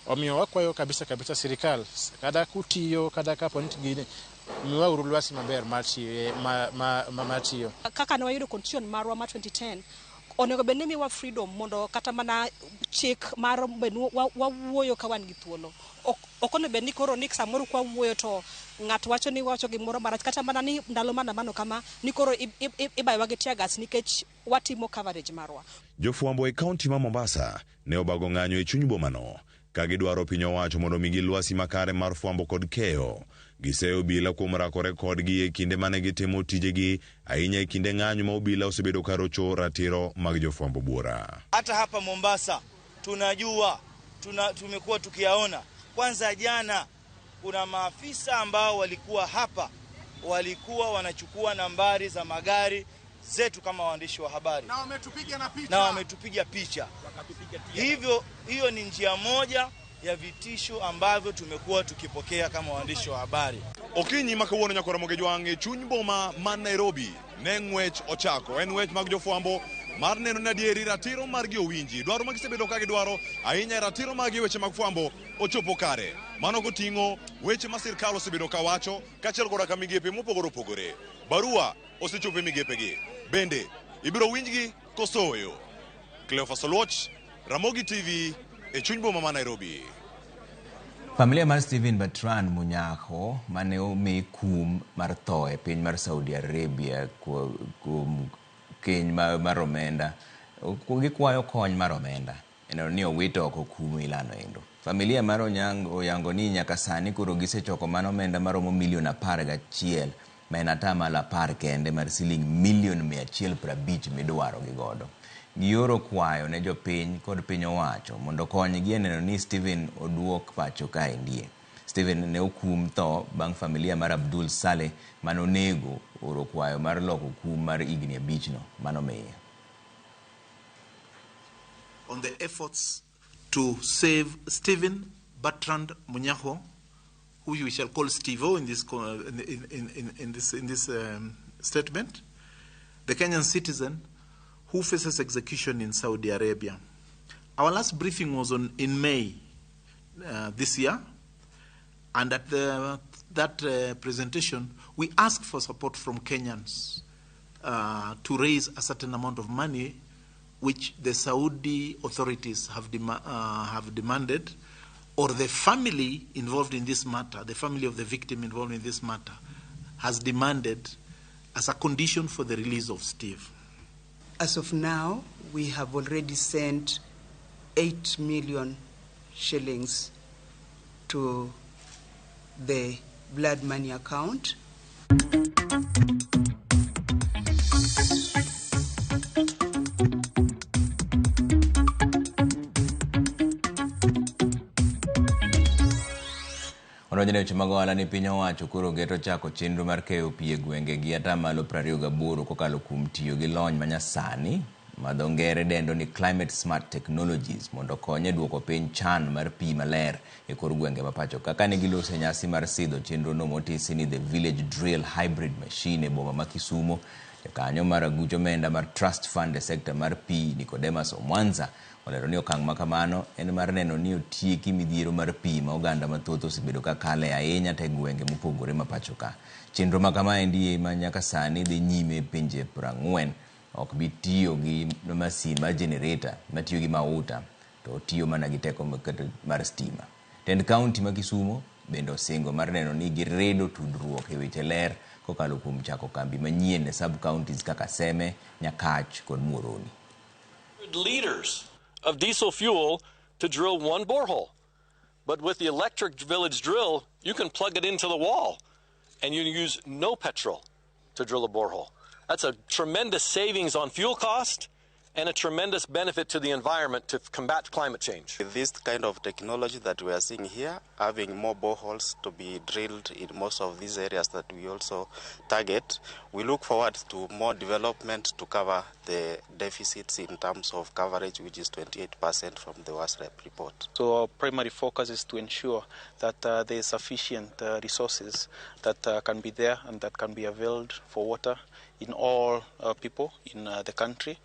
Omiyo wakwayo kabisa kabisa sirikal kata kutiyo kata kapo ni gini miwauru lwasi maber mar tiyo. Kaka ne wayudo constitution marwa ma 2010 onego bed ni miwa freedom mondo kata mana chik mar bed wawuoyo ka wan gi thuolo. Ok onego bed ni koro ni samoro kwa wuoyo to ng'ato wacho ni wacho gimoro marach, kata mana ni ndalo maandamano kama ni koro ibayowa gi tear gas nikech watimo coverage marwa. Jofwambo e kaunti ma Mombasa ne obago ng'anyo e chuny bomano ka gidwaro piny owacho mondo omigi lwasi makare mar fwambo kod keyo. Giseyo obila kuom rakore kodgi e kinde mane gitimo tijegi, ahinya e kinde ng'anyo ma obila osebedo ka rocho ratiro mag jofwambo buora. Hata hapa Mombasa tunajua, tumekuwa tukiyaona. Kwanza jana kuna maafisa ambao walikuwa hapa, walikuwa wanachukua nambari za magari zetu kama waandishi wa habari. Na wametupiga na picha. Na wametupiga picha. Hivyo hiyo ni njia moja ya vitisho ambavyo tumekuwa tukipokea kama waandishi wa habari. Okinyi ma kawuono nyakora Ramogi e chuny boma ma Nairobi ne ng'wech ochako. En ng'wech mag jofwambo mar neno ni adieri ratiro margi owinji. Dwaro ma gisebedo ka gidwaro ahinya ratiro margi weche mag fwambo ochopo kare. Mano koting'o weche ma sirkal osebedo ka wacho kaachiel koda ka migepe mopogore opogore. Barua osechopo e migepegi. Bende ibiro winjgi kosoyo. Cleophas Oluoch, Ramogi TV e chuny boma ma Nairobi. Familia mar Stephen Bertrand Munyakho mane omi kum mar tho e piny mar Saudi Arabia kuom keny mar omenda, gikwayo kony mar omenda neno ni owito oko kum ilano endo. Familia mar Oyango ni nyaka sani koro gisechoko mana omenda maromo milion 11 ma en 10% kende mar siling milion 150 midwaro gi godo. Gioro kwayo ne jopiny kod piny owacho mondo konygi e neno ni Stephen oduok pacho kaendie. Stephen ne okum tho bang' familia mar Abdul Saleh manonego oro kwayo mar loko kum mar higni 5 no manomiye. On the efforts to save Stephen Bertrand Munyaho, who we shall call Steve-O in this statement, the Kenyan citizen who faces execution in Saudi Arabia. Our last briefing was in May this year, and at that presentation, we asked for support from Kenyans to raise a certain amount of money which the Saudi authorities have demanded, or the family involved in this matter, the family of the victim involved in this matter, has demanded as a condition for the release of Steve. As of now, we have already sent 8 million shillings to the blood money account. Odonjone weche mag ohala ni piny owacho koro geto chako chenro mar keyo pi e gwenge gi atamalo 28 kokalo kuom tiyo gi lony manyasani ma dho ngere dendo ni Climate Smart Technologies mondo okony e duoko piny chan mar pi maler e kor gwenge ma pacho ka. Kane giloso e nyasi mar sidho chenrono motisi ni The Village Drill Hybrid Machine e boma ma Kisumo, jakanyo mar aguch omenda mar Trust Fund e sekta mar pi Nicodemus Omwanza olero ni okang' ma kamano en mar neno ni otieki midhiero mar pi ma oganda mathoth osebedo ka kale ahinya te gwenge mopogore ma pacho ka. Chenro ma kamaendi ma nyaka sani dhi nyime e pinje 40 ok bi tiyo gi masin mar generator matiyo gi mauta to otiyo mana gi teko mar stima. Tend kaunti ma Kisumo bende osingo mar neno ni giredo tudruok e weche ler kokalo kuom chako kambi manyien e sub counties kaka Seme, Nyakach kod Muhoroni. Liters of diesel fuel to drill one borehole. But with the electric village drill, you can plug it into the wall and you use no petrol to drill a borehole. That's a tremendous savings on fuel cost and a tremendous benefit to the environment to combat climate change. With this kind of technology that we are seeing here, having more boreholes to be drilled in most of these areas that we also target, we look forward to more development to cover the deficits in terms of coverage, which is 28% from the WASREB report. So our primary focus is to ensure that there is sufficient resources that can be there and that can be availed for water in all people in the country.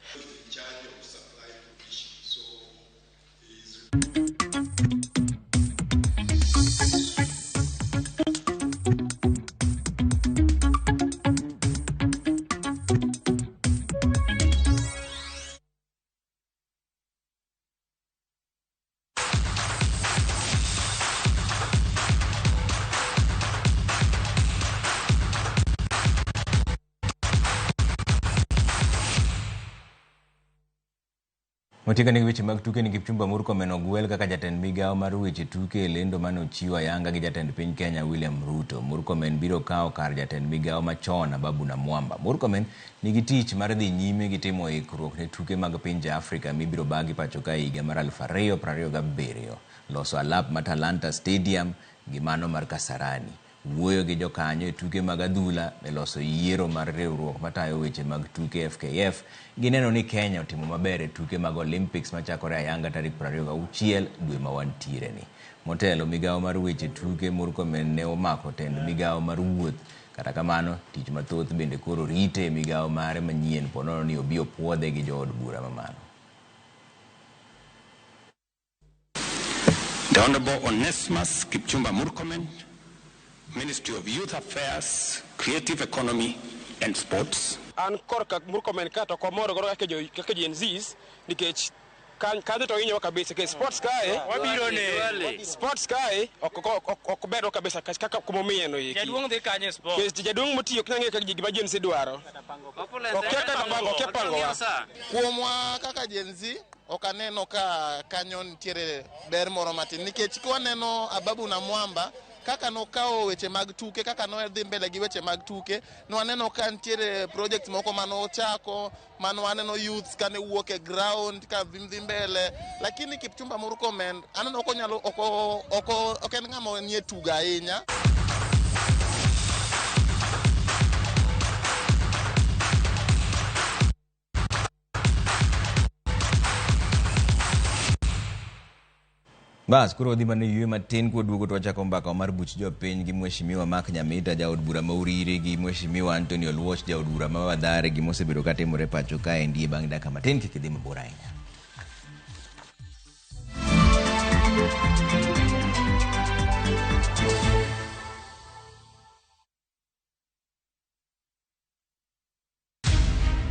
Motieko ni weche mag tuke ni Kipchumba Murkomen ogwel kaka jatend migawo mar weche tuke e lendo mane ochiwo ayanga gi jatend piny Kenya William Ruto. Murkomen biro kawo kar jatend migawo machon Ababu Namwamba. Murkomen nigi tich mar dhi nyime gi timo ikruok ne tuke mag pinje Afrika mibiro bagi pacho ka higa mar 2027, loso alap mar Talanta Stadium gi mano mar Kasarani, wuoyo gi jokanyo e tuke mag adhula e loso yiero mar riwruok matayo weche mag tuke FKF gineno ni Kenya otimo maber e tuke mag Olympics machakore ayanga tarik 26 dwe ma wantiere ni. Motelo migawo mar weche tuke Murkomen ne omako tend migawo mar wuoth. Kata kamano tich mathoth bende koro rite e migawo mare manyien ponono ni obi opuodhe gi jood bura mamalo. The Honorable Onesmus Kipchumba Murkomen, Ministry of Youth Affairs, Creative Economy and Sports. An korka Murkomen ka to komoro goro kaka Gen Zs nikech kanyo to hinyowa kabisa ke sports kae wabiro ne sports kae ok ber kabisa kaka kumomiye no yeki jaduong' dhi kanye sport kes jaduong' motiyo kinang'e kaka gima Gen Z dwaro ok kata pango ok pango kuomwa kaka Gen Z ok aneno ka kanyo nitiere ber moro matin nikech kwaneno Ababu Namwamba kaka nokawo weche mag tuke, kaka nodhi mbele gi weche mag tuke, nwaneno ka nitiere project moko manochako, mano youths kane wuok e ground ka dhi mbele, lakini Kipchumba Murkomen aneno ok onyalo ok en ng'ama nie tugo ahinya. Bas, koro wadhi mana e yweyo matin kwaduogo to wachako mbaka mar buch jopiny gi Mheshimiwa Mark Nyamita jaod bura ma Uriri gi Mheshimiwa Anthony Oluoch jaod bura ma Mathare gima osebedo katimore pacho kaendi bang' dakika matin kik idhi mabor ahinya.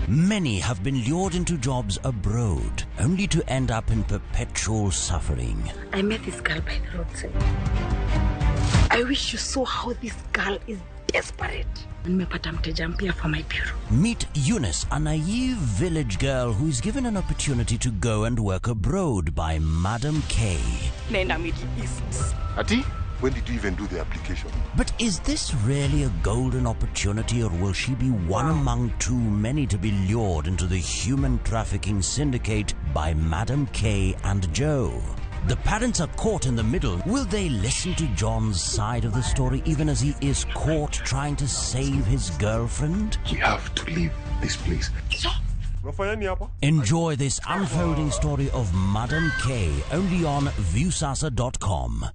Many have been lured into jobs abroad, only to end up in perpetual suffering. I met this girl by the roadside. I wish you saw how this girl is desperate. Nimepata mteja mpya for my bureau. Meet Eunice, a naive village girl who is given an opportunity to go and work abroad by Madam K. Naenda Middle East. Ati, when did you even do the application? But is this really a golden opportunity, or will she be one among too many to be lured into the human trafficking syndicate by Madam K and Joe? The parents are caught in the middle. Will they listen to John's side of the story even as he is caught trying to save his girlfriend? We have to leave this place. Enjoy this unfolding story of Madam K only on Viusasa.com.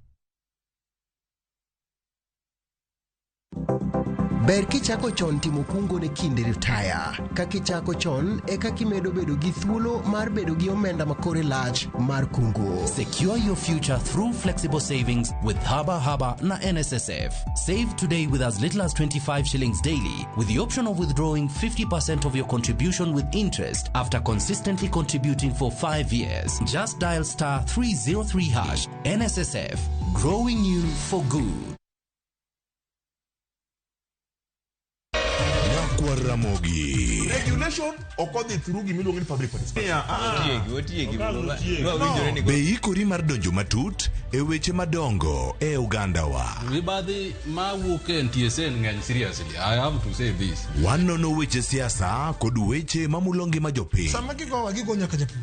Ber kichako chon timo kungo ne kinde ritaya. Ka kichako chon e kaka imedo bedo gi thuolo mar bedo gi omenda ma kore lach mar kungo. Secure your future through flexible savings with Haba Haba na NSSF. Save today with as little as 25 shillings daily, with the option of withdrawing 50% of your contribution with interest after consistently contributing for 5 years. Just dial star 303 hash. NSSF, growing you for good. Nyakwar Ramogi. Regulation ok odhi through gimiluongo ni public participation. Otieki, No. Be ikori mar donjo matut e weche madongo e ogandawa. Mibadhi mawuok e NTSA ng'eny seriously. I have to say this. Wanono weche siasa kod weche mamulo ngima jopiny. Sama gigowa gigo nyaka japur.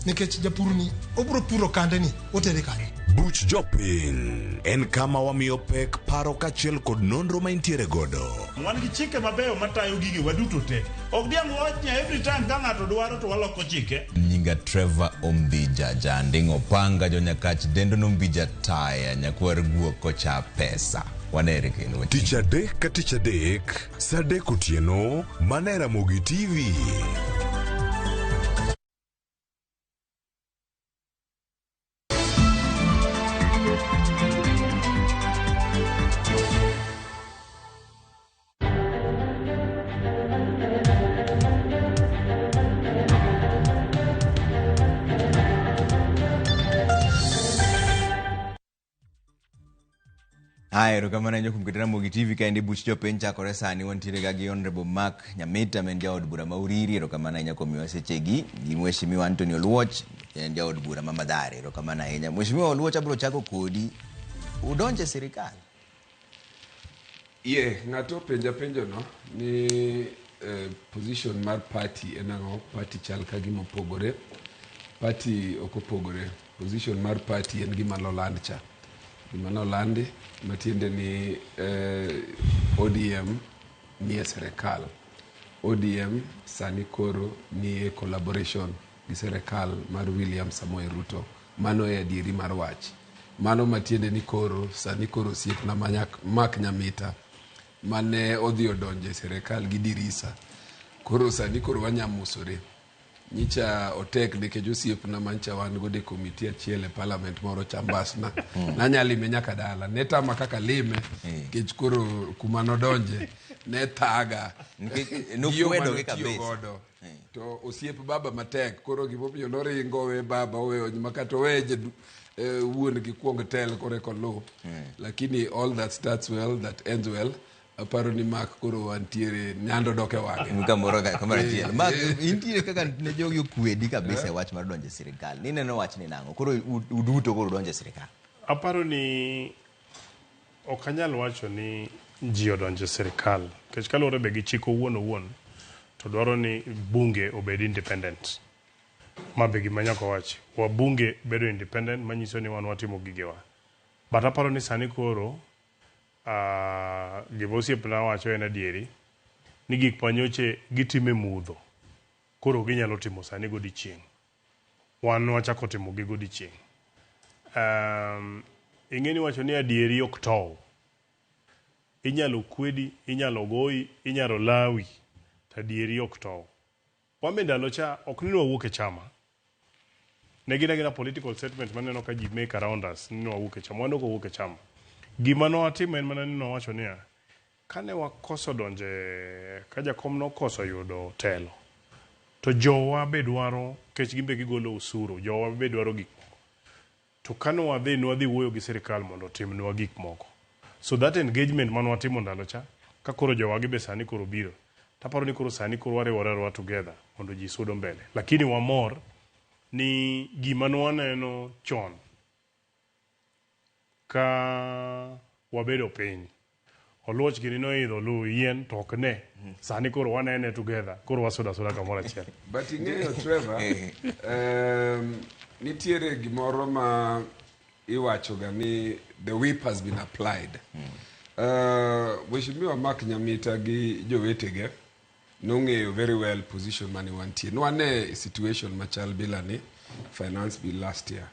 Nikech japur ni obiro puro kande ni otere kanye. Buch jopiny en kama wamiyo pek paro kaachiel kod nonro ma intiere godo. Wan gi chike mabeyo matayo gige waduto te. Ok diang' wach ni every time ka ng'ato dwaro to waloko chike. Nyinga Trevor Ombija Janding Opanga Jonyakach Dendo Nombija Taya Nyakwar Guok Kocha Pesa. Wanere kendo. Tich adek ka tich adek, saa adek otieno, mana e Ramogi TV. Haya, erokamano ahinya kuom keto Ramogi TV kaendi buch jopiny chakore sani wantiere ga gi Honorable Mark Nyamita ma en jaod bura ma Uriri, erokamano ahinya kuom miwa sechegi, gi Mheshimiwa Anthony Oluoch en jaod bura ma Mathare, erokamano ahinya. Mheshimiwa Oluoch abiro chako kodi, udonje sirikal? Ye, ng'ato openja penjo no ni position mar party en ang'o? Party chal ka gima opogore. Party ok opogore. Position mar party en gima noland cha. Gima nolandi matiende ni ODM nie sirikal. ODM sani koro nie collaboration gi sirikal mar William Samoei Ruto. Mano e adieri mar wach. Mano matiende ni koro sani koro osiepna Mark Nyamita mane odhi odonjo e sirikal gi dirisa. Koro sani koro wanyamosore. Nyicha otek nikech osiepna mancha wan godo e komiti achiel e parliament moro chambasna. Nanyalime nyaka dala. Ne tama kaka lime nikech koro kuma nodonje ne thaga. Nokwedo gi kabisa. Godo. To osiep baba matek koro gimomiyo noringo owe baba oweyo makata owe wuon gi kuong tel koro eka oluw. Lakini all that starts well that ends well. Aparo ni Mark koro wantiere nyando dok e wang'e. Kamoro kamoro achiel. Mark, intiere kaka ne jogi okwedi kabisa e wach mar donjo e sirikal. Nineno wach ni nang'o? Koro uduto koro udonjo e sirikal. Aparo ni ok anyal wacho ni ji odonjo e sirikal. Nikech kaluwore be gi chik owuon owuon to dwaro ni bunge obed independent. Ma be gima nyaka wachi. Wabunge bedo independent manyiso ni wan watimo gigewa. But aparo ni sani koro gima osiepna wacho en adieri ni gik manyoche gitime mudho koro ginyalo timo sani godiochieng'. Wan wachako timo gi godiochieng'. Ing'e ni wacho ni adieri ok tow. Inyalo kwedi, inyalo goyi, inyalo lawi, to adieri ok tow. Wan be ndalo cha ok ni wawuok e chama. Ne gin agina political statement maneno ka ji make around us ni wawuok e chama. Wan ok wawuok e chama. Gima nowatimo en mana ni nowacho niya, kane wakoso donje, ka jakom nokoso yudo telo, to jowa be dwaro, nikech gin be gigolo usuru, jowa be dwaro gik moko. To kane wadhi, nwadhi wuoyo gi sirikal mondo otimnwa gik moko. So that engagement mane watimo ndalo cha, ka koro jowagi be sani koro biro, taparo ni koro sani koro wariwore ariwa together mondo ji sudo mbele. Lakini wamor ni gima nwaneno chon ka wabedo piny, oluoch gini noidho luwo yien to ok ne. Sani koro wanene together, koro wasudo asuda kamoro achiel. But ing'eyo Trevor, nitiere gimoro ma iwachoga ni the whip has been applied. Mheshimiwa Mark Nyamita gi jowetege nong'eyo very well position mane wantie. Nwane situation machal bila ni finance bill last year.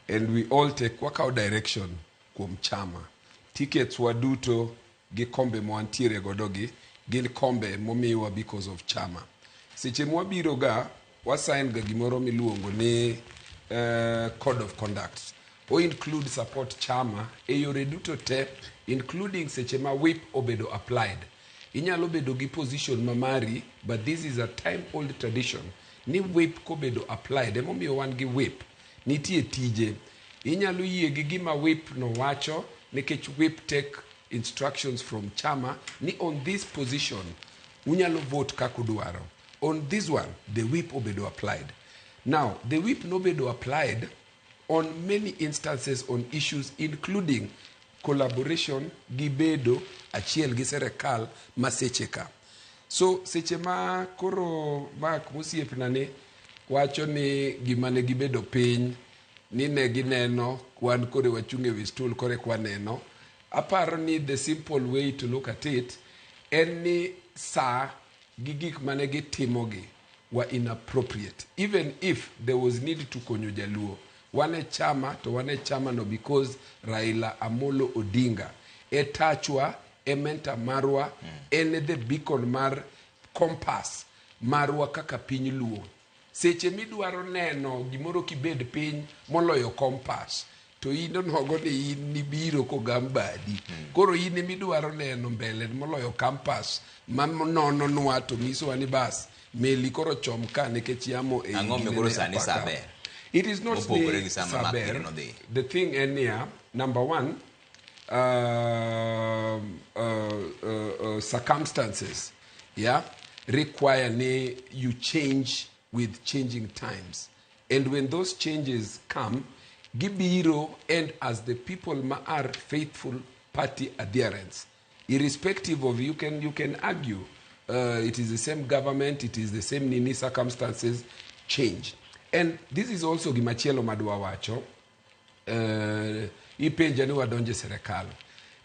And we all take wakawo direction kuom chama. Tickets waduto gi kombe mwantiere godo gi gin kombe momiwa because of chama. Seche mwabiro ga wasign ga gimoro miluongo ni code of conduct. O include support chama e yore duto te including seche ma whip obedo applied. Inyalo bedo gi position ma mari but this is a time old tradition ni whip kobedo applied emomiyo wan gi whip nitie tije inyalo yie gi gima whip no wacho nikech whip take instructions from chama ni on this position unyalo vote kaka udwaro on this one the whip obedo applied now the whip nobedo applied on many instances on issues including collaboration gi bedo achiel gi serikal ma seche ka so seche ma koro Mark mosiepna ni wacho ni gima ne gibedo piny ni ne gineno wan kore wachung' e wi stool kore kwaneno aparo ni the simple way to look at it en ni saa gi gik mane gitimogi were inappropriate even if there was need to konyo jaluo wan e chama to wan e chama no because Raila Amolo Odinga e tachwa e mentor marwa en the beacon mar compass marwa kaka piny luo seche midwaro neno gimoro kibed piny moloyo compass to in onogo ni in nibiro kogam badi koro in emidwaro neno mbele moloyo compass manononwa to nyisowa ni bas meli koro chom ka nikech yamo e Ang'o ginene koro sani apaka. sa ber? It is not Mopogore ni gi sama sa Mark ber. Gini nodhi. The thing en niya, number one, circumstances, yeah, require ni you change with changing times. And when those changes come, gibiro and as the people ma are faithful party adherents, irrespective of you can argue it is the same government, it is the same nini circumstances change. And this is also gimachielo madwa wacho ipenja ni wadonje serikal.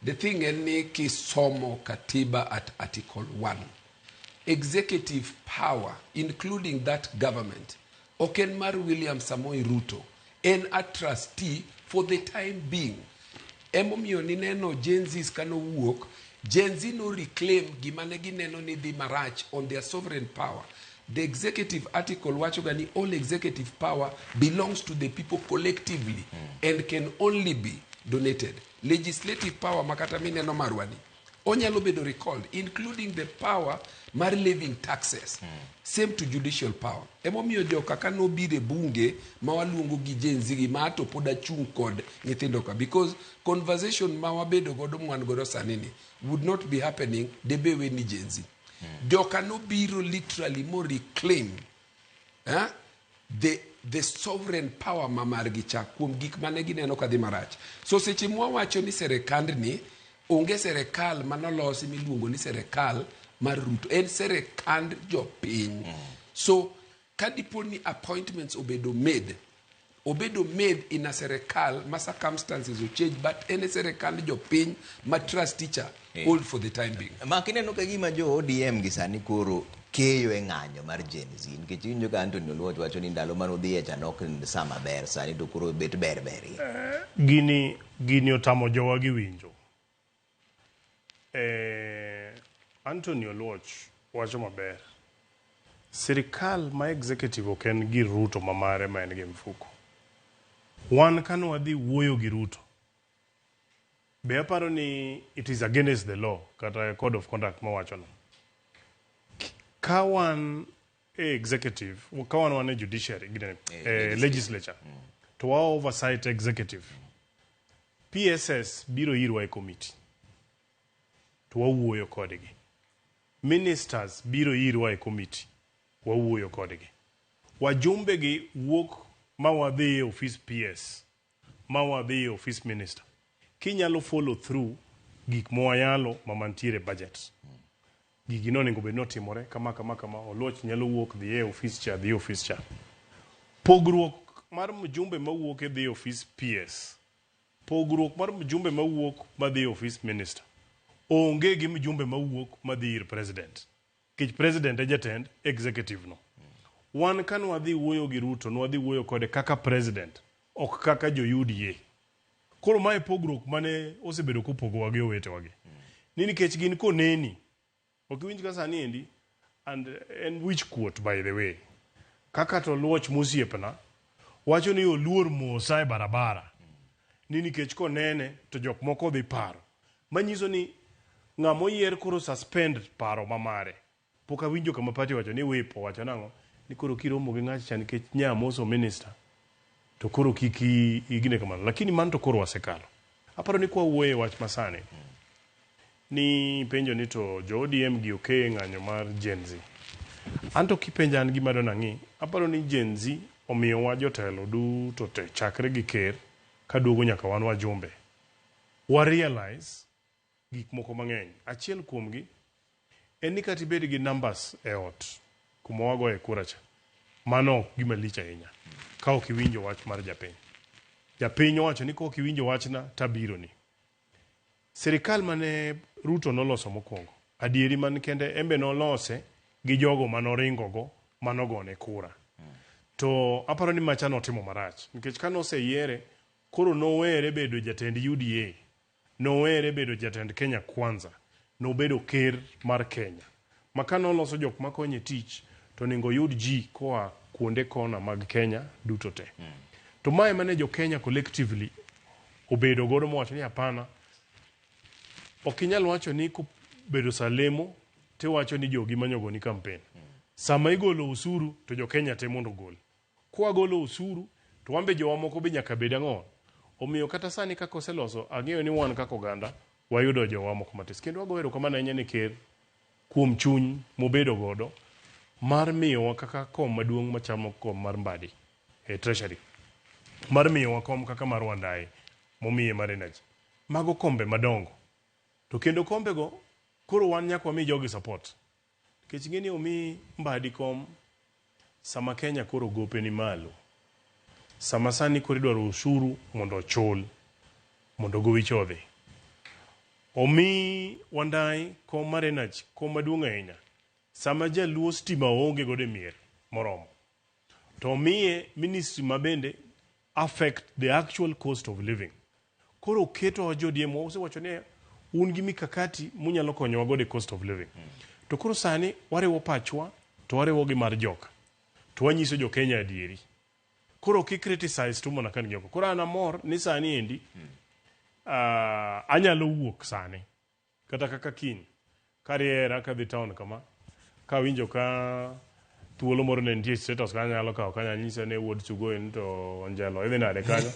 The thing en ni kisomo katiba at article 1 executive power including that government ok en mar William Samoei Ruto en a trustee for the time being emomiyo nineno Gen Zs kanowuok Gen Z no reclaim gima ne gineno ni dhi marach on their sovereign power the executive article wacho ga ni all executive power belongs to the people collectively and can only be donated legislative power makata mineno marwani onyalo bedo recalled including the power mar levying taxes same to judicial power emomiyo joka ka nobiro e bunge ma waluongo gi Gen Z gi ma to pod achung' kod nyithindo ka because conversation ma wabedo godo mwan godo sani ni would not be happening debe we ni Gen Z joka nobiro literally mo reclaim eh, the sovereign power ma margi cha kuom gik mane gineno kadhi marach so seche mwawacho ni serikandni onge serikal manolosi miluongo ni serikal mar Ruto en serikand jopiny so ka dipo ni appointments obedo made obedo made in a serikal ma circumstances ochange but en e serikand jopiny ma trustee cha hold for the time being Mak ineno ka gima jo ODM gi sani koro keyo e ng'anyo mar Gen Z nikech iwinjo ka Anthony Oluoch wacho ni ndalo mane udhiye cha ne ok en sa maber sani to koro bet ber berie. Gini gini otamo jowa gi winjo. Anthony Oluoch wacho maber. Sirikal ma executive ok en gir Ruto ma mare ma en gi mfuko. Wan kane wadhi wuoyo gi Ruto, be aparo ni it is against the law kata code of conduct mawachono. Ka wan e executive, ka wan wan e judiciary, gine, legislature, to wa oversight executive. PSS biro irwa e committee to wawuoyo kodgi. Ministers biro irwa e committee, wawuoyo kodgi. Wajumbe gi wuok ma wadhi e office PS, ma wadhi e office minister. Kinyalo follow through gik mwayalo ma mantiere budget. Gigi nonego bed notimore kama kama kama, Oluoch nyalo wuok dhi e office cha, dhi e office cha. Pogruok mar mjumbe mawuok e dhi e office PS, pogruok mar mjumbe mawuok madhi e office minister, onge gi mjumbe mawuok madhi ir president. Nikech president e jatend executive no. Wan ka nwadhi wuoyo gi Ruto, nwadhi wuoyo kode kaka president, ok kaka jo UDA. Koro mae pogruok mane osebedo kopogowa gi owetewa gi. Ni nikech gin koneni, ok iwinj ka sani endi, and en wich kuot by the way. Kaka to Oluoch mosiepna, wacho ni oluor mosa e barabara. Ni nikech konene to jok moko dhi paro. Manyiso ni ng'ama oyier koro suspend paro ma mare. Pok awinjo kama party owacho ni whip owacho nang'o ni koro kiromo gi ng'acha cha nikech nya moso minister to koro kik igine kamano. Lakini mano to koro wasekalo. Aparo ni kwa wuoyo e wach masani ni penjo ni to jo ODM gi okeye ng'anyo mar Gen Z. Anto kipenja an gima adwa nang'i, aparo ni Gen Z omiyowa jotelo duto te chakre gi ker kaduogo nyaka wan wajumbe. Wa realize gik moko mang'eny. Achiel kuomgi en ni kata ibed gi numbers e ot kuma wagoye kura cha, mano ok gima lich ahinya ka ok iwinjo wach mar japiny. Japiny owacho ni ka ok iwinjo wachna tabironi. Sirikal mane Ruto noloso mokwongo, adieri man kende embe nolose gi jogo manoringo go manogone kura. To aparo ni macha notimo marach nikech ka noseyiere koro nowere bedo jatend UDA, nowere bedo jatend Kenya Kwanza, nobedo ker mar Kenya. Ma ka noloso jok makonye tich to onego oyud ji koa kuonde kona mag Kenya duto te. To mae mane jo Kenya collectively obedo godo mowacho ni hapana, ok inyal wacho ni kobedo sa lemo tiwacho ni jogi manyogoni campaign. Sama igolo usuru to jo Kenya te mondo ogol. Kwagolo usuru to wan be jowa moko be nyaka bed ang'o. Omiyo kata sani kaka oseloso, ang'eyo ni wan kaka oganda wayudo jowa moko matis. Kendo wagoyo erokamano ahinya ne ker kuom chuny mobedo godo mar miyowa kaka kom maduong' machamo kom mar Mbadi e treasury, mar miyowa kom kaka mar Wandayi momiye mar energy. Mago kombe madongo. To kendo kombego koro wan nyaka wami jogi support. Nikech ing'e ni omi Mbadi kom sama Kenya koro gope ni malo. Sama sani koro idwaro ushuru mondo ochul mondo gowi cha odhi. Omi Wandayi kom mar energy, kom maduong' ahinya. Sama jaluo stima oonge godo e mier moromo. To omiye ministry ma bende affect the actual cost of living. Koro oketo jo ODM wasewacho ni un gi mikakati munyalo konyowa godo e cost of living. To koro sani wariwo pachwa to wariwo gi mar joka. To wanyiso jo Kenya adieri. Koro ok i criticize tu mana kan gioko. Koro an amor ni sani endi anyalo wuok sani kata kaka kiny kariera kadhi town kama kawinjo ka thuolo moro ne nitie status ka anyalo kawo kanyo anyise ni wuod Sugoi to Onjelo idhi nade kanyo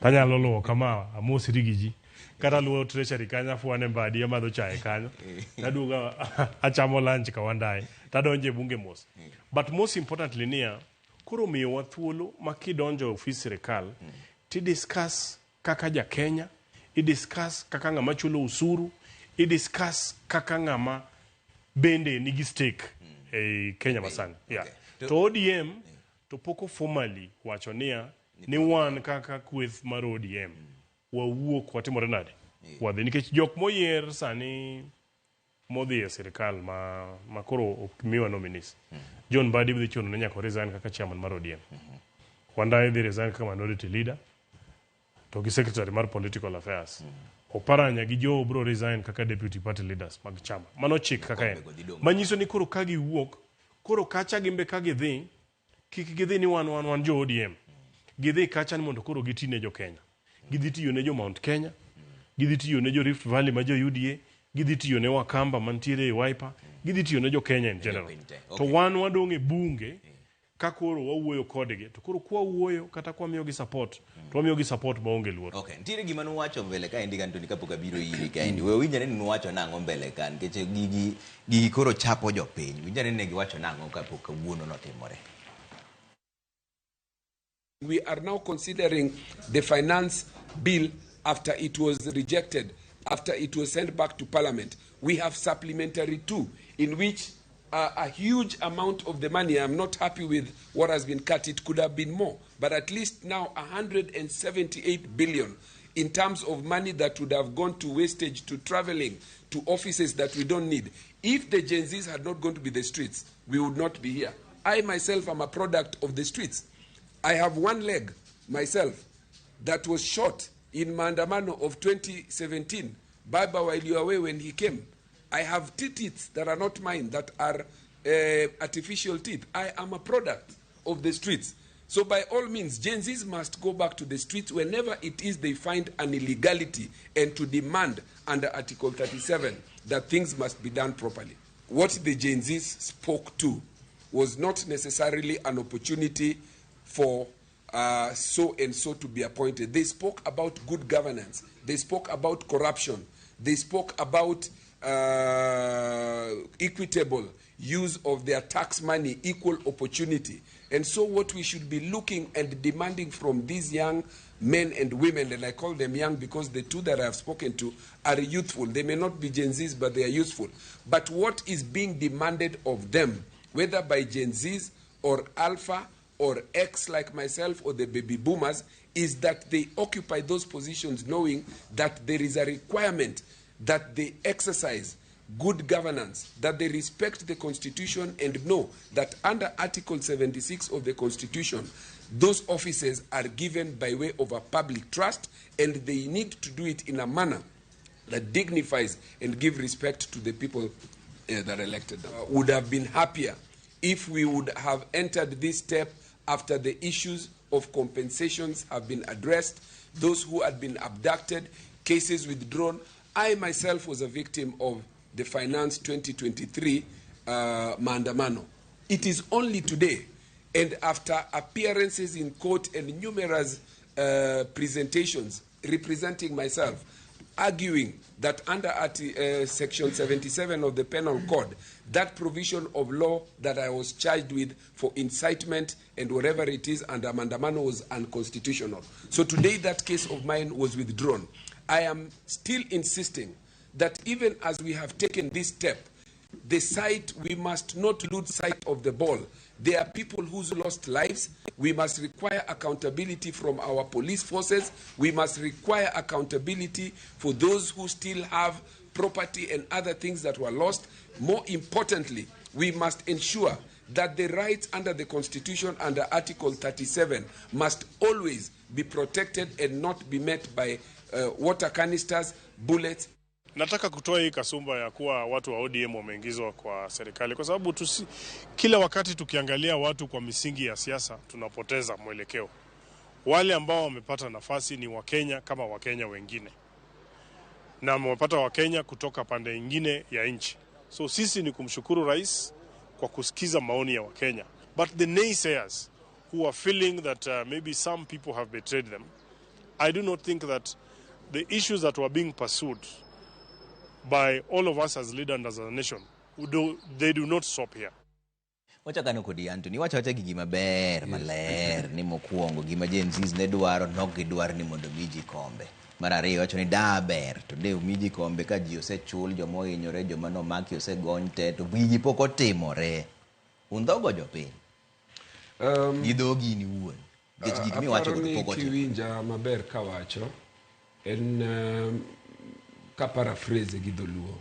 tanyalo luwo kama amosri gi ji kata luwo treasury kanyo afwane mbadi amadho chae kanyo taduogo achamo lunch ka Wandayi tadonjo e bunge mos but most importantly niya koro miyowa thuolo ma kidonjo e ofis sirikal ti discuss kaka ja Kenya i discuss kaka ng'ama chulo usuru i discuss kaka ng'ama bende nigi stake ei Kenya masani yeah. To ODM to pok formally wacho niya ni wan kaka kweth mar ODM wawuok watimore nade wadhi nikech jok moyier sani modhi e sirikal ma, ma koro ok miwa nominees. John Mbadi dhi chuno ni nyaka resign kaka chairman mar ODM. Wandayi dhi resign kaka minority leader to gi secretary mar political affairs. Oparanya gi Joho bro resign kaka deputy party leaders mag chama. Mano chik kaka en. Manyiso ni koro ka giwuok, koro kacha gimbe ka gidhi, kik gidhi ni wan wan wan jo ODM. Gidhi kacha ni mondo koro giti ne jo Kenya. Gidhi tiyo ne jo Mount Kenya, gidhi tiyo ne jo Rift Valley ma jo UDA, gidhi tiyo ne Wakamba mantiere e Wiper, gidhi tiyo ne jo Kenya in general. To wan wadong' e bunge ka koro wawuoyo kodgi to koro kwawuoyo kata kwamiyogi support to wamiyogi support maonge luoro. Okay, nitiere gima nuwacho mbele kaendi Anthony kapok abiro iri kaendi. We winjane ni nuwacho nang'o mbele ka nikech gigi gigi koro chapo jopiny. Winjane ni ne giwacho nang'o kapok kawuono notimore. We are now considering the finance bill after it was rejected, after it was sent back to parliament. We have supplementary two, in which a huge amount of the money, I'm not happy with what has been cut, it could have been more, but at least now 178 billion in terms of money that would have gone to wastage, to traveling, to offices that we don't need. If the Gen Zs had not gone to be the streets, we would not be here. I myself am a product of the streets. I have one leg myself that was shot in Maandamano of 2017. Baba, while you were away when he came. I have two teeth that are not mine, that are artificial teeth. I am a product of the streets. So by all means, Gen Zs must go back to the streets whenever it is they find an illegality and to demand under Article 37 that things must be done properly. What the Gen Zs spoke to was not necessarily an opportunity for so and so to be appointed. They spoke about good governance. They spoke about corruption. They spoke about equitable use of their tax money, equal opportunity. And so what we should be looking and demanding from these young men and women, and I call them young because the two that I have spoken to are youthful. They may not be Gen Zs, but they are youthful. But what is being demanded of them, whether by Gen Zs or Alpha or X like myself or the baby boomers, is that they occupy those positions knowing that there is a requirement that they exercise good governance, that they respect the Constitution and know that under Article 76 of the Constitution, those offices are given by way of a public trust, and they need to do it in a manner that dignifies and give respect to the people that elected them. Would have been happier if we would have entered this step after the issues of compensations have been addressed, those who had been abducted, cases withdrawn. I myself was a victim of the Finance 2023 Maandamano. It is only today, and after appearances in court and numerous presentations representing myself, arguing that under Section 77 of the Penal Code, that provision of law that I was charged with for incitement and whatever it is under Maandamano was unconstitutional. So today that case of mine was withdrawn. I am still insisting that even as we have taken this step, the sight, we must not lose sight of the ball. There are people who's lost lives. We must require accountability from our police forces. We must require accountability for those who still have property and other things that were lost. More importantly, we must ensure that the rights under the Constitution, under Article 37, must always be protected and not be met by water canisters, bullets. Nataka kutoa hii kasumba ya kuwa watu wa ODM wameingizwa kwa serikali, kwa sababu kila wakati tukiangalia watu kwa misingi ya siasa tunapoteza mwelekeo. Wale ambao wamepata nafasi ni Wakenya kama Wakenya wengine, na wamepata Wakenya kutoka pande nyingine ya nchi. So sisi ni kumshukuru rais kwa kusikiza maoni ya Wakenya. But the naysayers who are feeling that maybe some people have betrayed them, I do not think that the issues that were being pursued by all of us as leaders and as a nation, they do not stop here. Wachakano kodi Anthony, wacha wacha gigi maber, maler, ni mokwongo, gima Gen Zs ne dwaro, nok gidwaro ni mondo miji kombe. Mar ariyo wacho ni da ber, to de miji kombe ka ji osechul, joma ohinyore, joma nomaki osegony te, to gigi pok otimore. Undhogo jopiny. Gi dhogi in iwuon. Nikech gik miwacho go to pok otimore. Kiwinja maber kawacho, en ka paraphrase gi dholuo.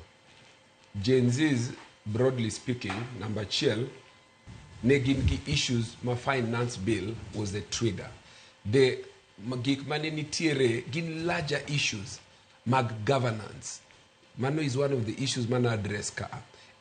Gen Zs, broadly speaking, number achiel, ne gin gi issues ma finance bill was the trigger. The gik mane nitiere gin larger issues mag governance. Mano is one of the issues mana address ka.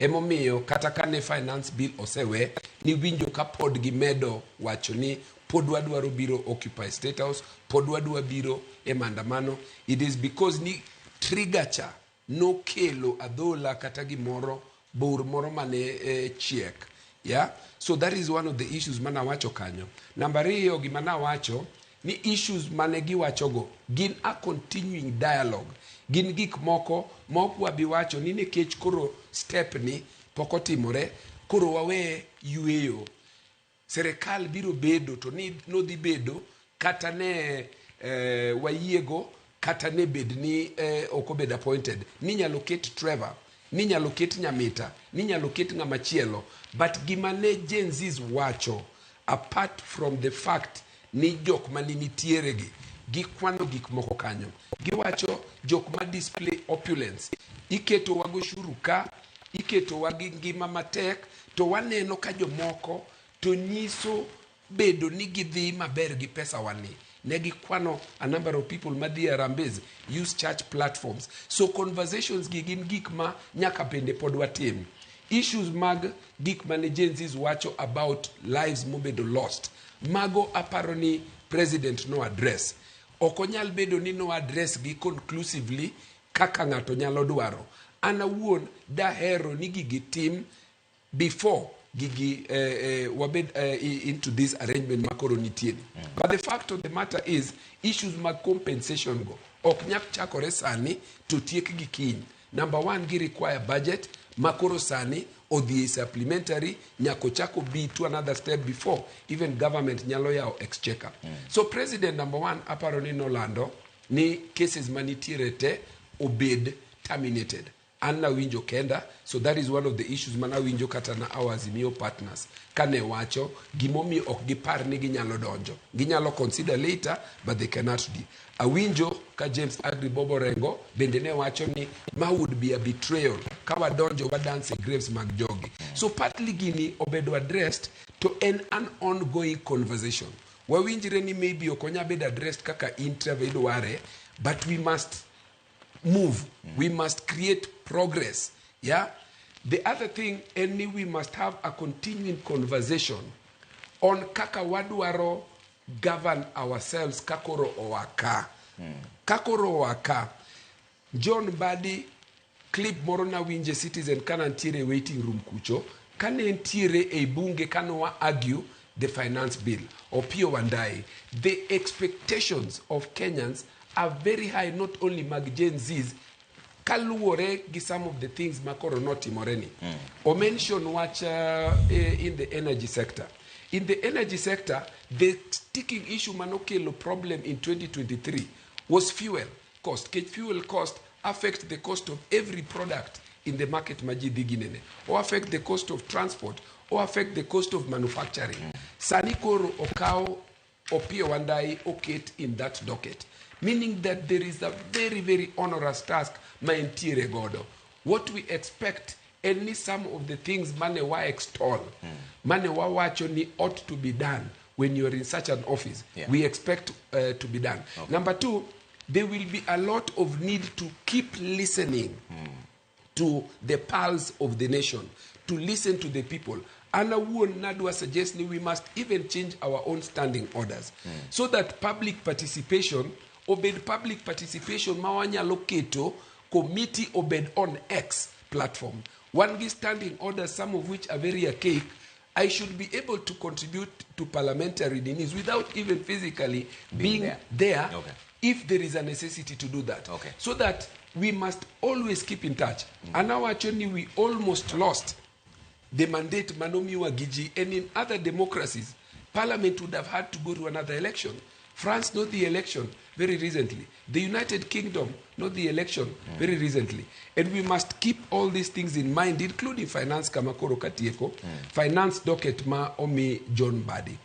Emomiyo kata kane finance bill osewe, niwinjo ka pod gimedo wacho ni pod wadwaro biro occupy State House, pod wadwa biro e maandamano. It is because ni trigger cha nokelo adhola kata gimoro bur moro mane chiek. Yeah? So that is one of the issues mana wacho kanyo. Namba ariyo gima nawacho ni issues mane giwachogo gin a continuing dialogue. Gin gik moko ma ok wabi wacho ni nikech koro step ni pok otimore, koro wawe yueyo. Serikal biro bedo to ni nodhi bedo kata ne wayiego kata ne bed ni ok obed appointed. Ninyalo ket Trevor, ninyalo ket Nyamita, ninyalo ket ng'ama chielo. But gima ne Gen Zs wacho, apart from the fact ni jok mane nitiere gi, gikwano gik moko kanyo. Giwacho jok ma display opulence. Iketowa goshuru ka, iketowa gi ngima matek, to waneno ka jomoko to nyiso bedo ni gidhi maber gi pesa wani. Ne gikwano a number of people madhi e Harambee use church platforms. So conversations gi gin gik ma nyaka bende pod watim. Issues mag gik mane Gen Zs wacho about lives mobedo lost. Mago aparo ni president no address. Ok onyal bedo ni no address gi conclusively kaka ng'ato nyalo dwaro. An awuon dahero ni gigi tim before gigi wabed into this arrangement makoro nitie ni. But the fact of the matter is issues mag compensation go ok nyal chakore sani to tiek gi kiny. Number one, gi require budget makoro sani odhi e supplementary nyako chako be to another step before even government nyalo yawo exchequer. So president number one aparo ni nolando ni cases manitiere te obed terminated. An nawinjo kenda, so that is one of the issues manawinjo kata na our Azimio partners kane wacho gimomiyo ok gipar ni ginyalo donjo. Ginyalo consider later, but they cannot do. Awinjo ka James Agri Bobo Rengo bende ne wacho ni ma would be a betrayal ka wadonjo wadance e graves mag jogi. So partly gini obedo addressed to en an ongoing conversation. Wawinjre ni maybe ok onya bedo addressed kaka in Trevor idware, but we must move. We must create progress. Yeah. The other thing, any we must have a continuing conversation on kaka wadwaro govern ourselves kakoro owaka. Kakoro owaka. John Mbadi clip moro nawinje Citizen kana ntiere waiting room kucho kane ntiere e bunge kanowa argue the finance bill. Opiyo Wandayi. The expectations of Kenyans are very high, not only mag Gen Zs, kaluwore gi some of the things makoro notimore ni. O mention wach in the energy sector. In the energy sector, the sticking issue manokelo problem in 2023 was fuel cost. Kech fuel cost affect the cost of every product in the market ma ji dhi ginene. O affect the cost of transport, o affect the cost of manufacturing. Sani koro okaw Opiyo Wandayi oket in that docket, meaning that there is a very, very onerous task ma entiere godo. What we expect en ni some of the things mane wa extol, mane wawacho ni ought to be done when you are in such an office, we expect to be done. Number two, there will be a lot of need to keep listening to the pulse of the nation, to listen to the people. An awuon nadwa suggest ni we must even change our own standing orders so that public participation obed public participation ma wanyalo keto committee obed on X platform. Wan gi standing orders, some of which are very archaic. I should be able to contribute to parliamentary needs without even physically being there. there if there is a necessity to do that. So that we must always keep in touch. And now actually we almost lost the mandate manomiwa gi ji, and in other democracies, parliament would have had to go to another election. France not the election very recently. The United Kingdom not the election very recently. And we must keep all these things in mind, including finance kamakoro katieko, finance docket ma omi John Mbadi.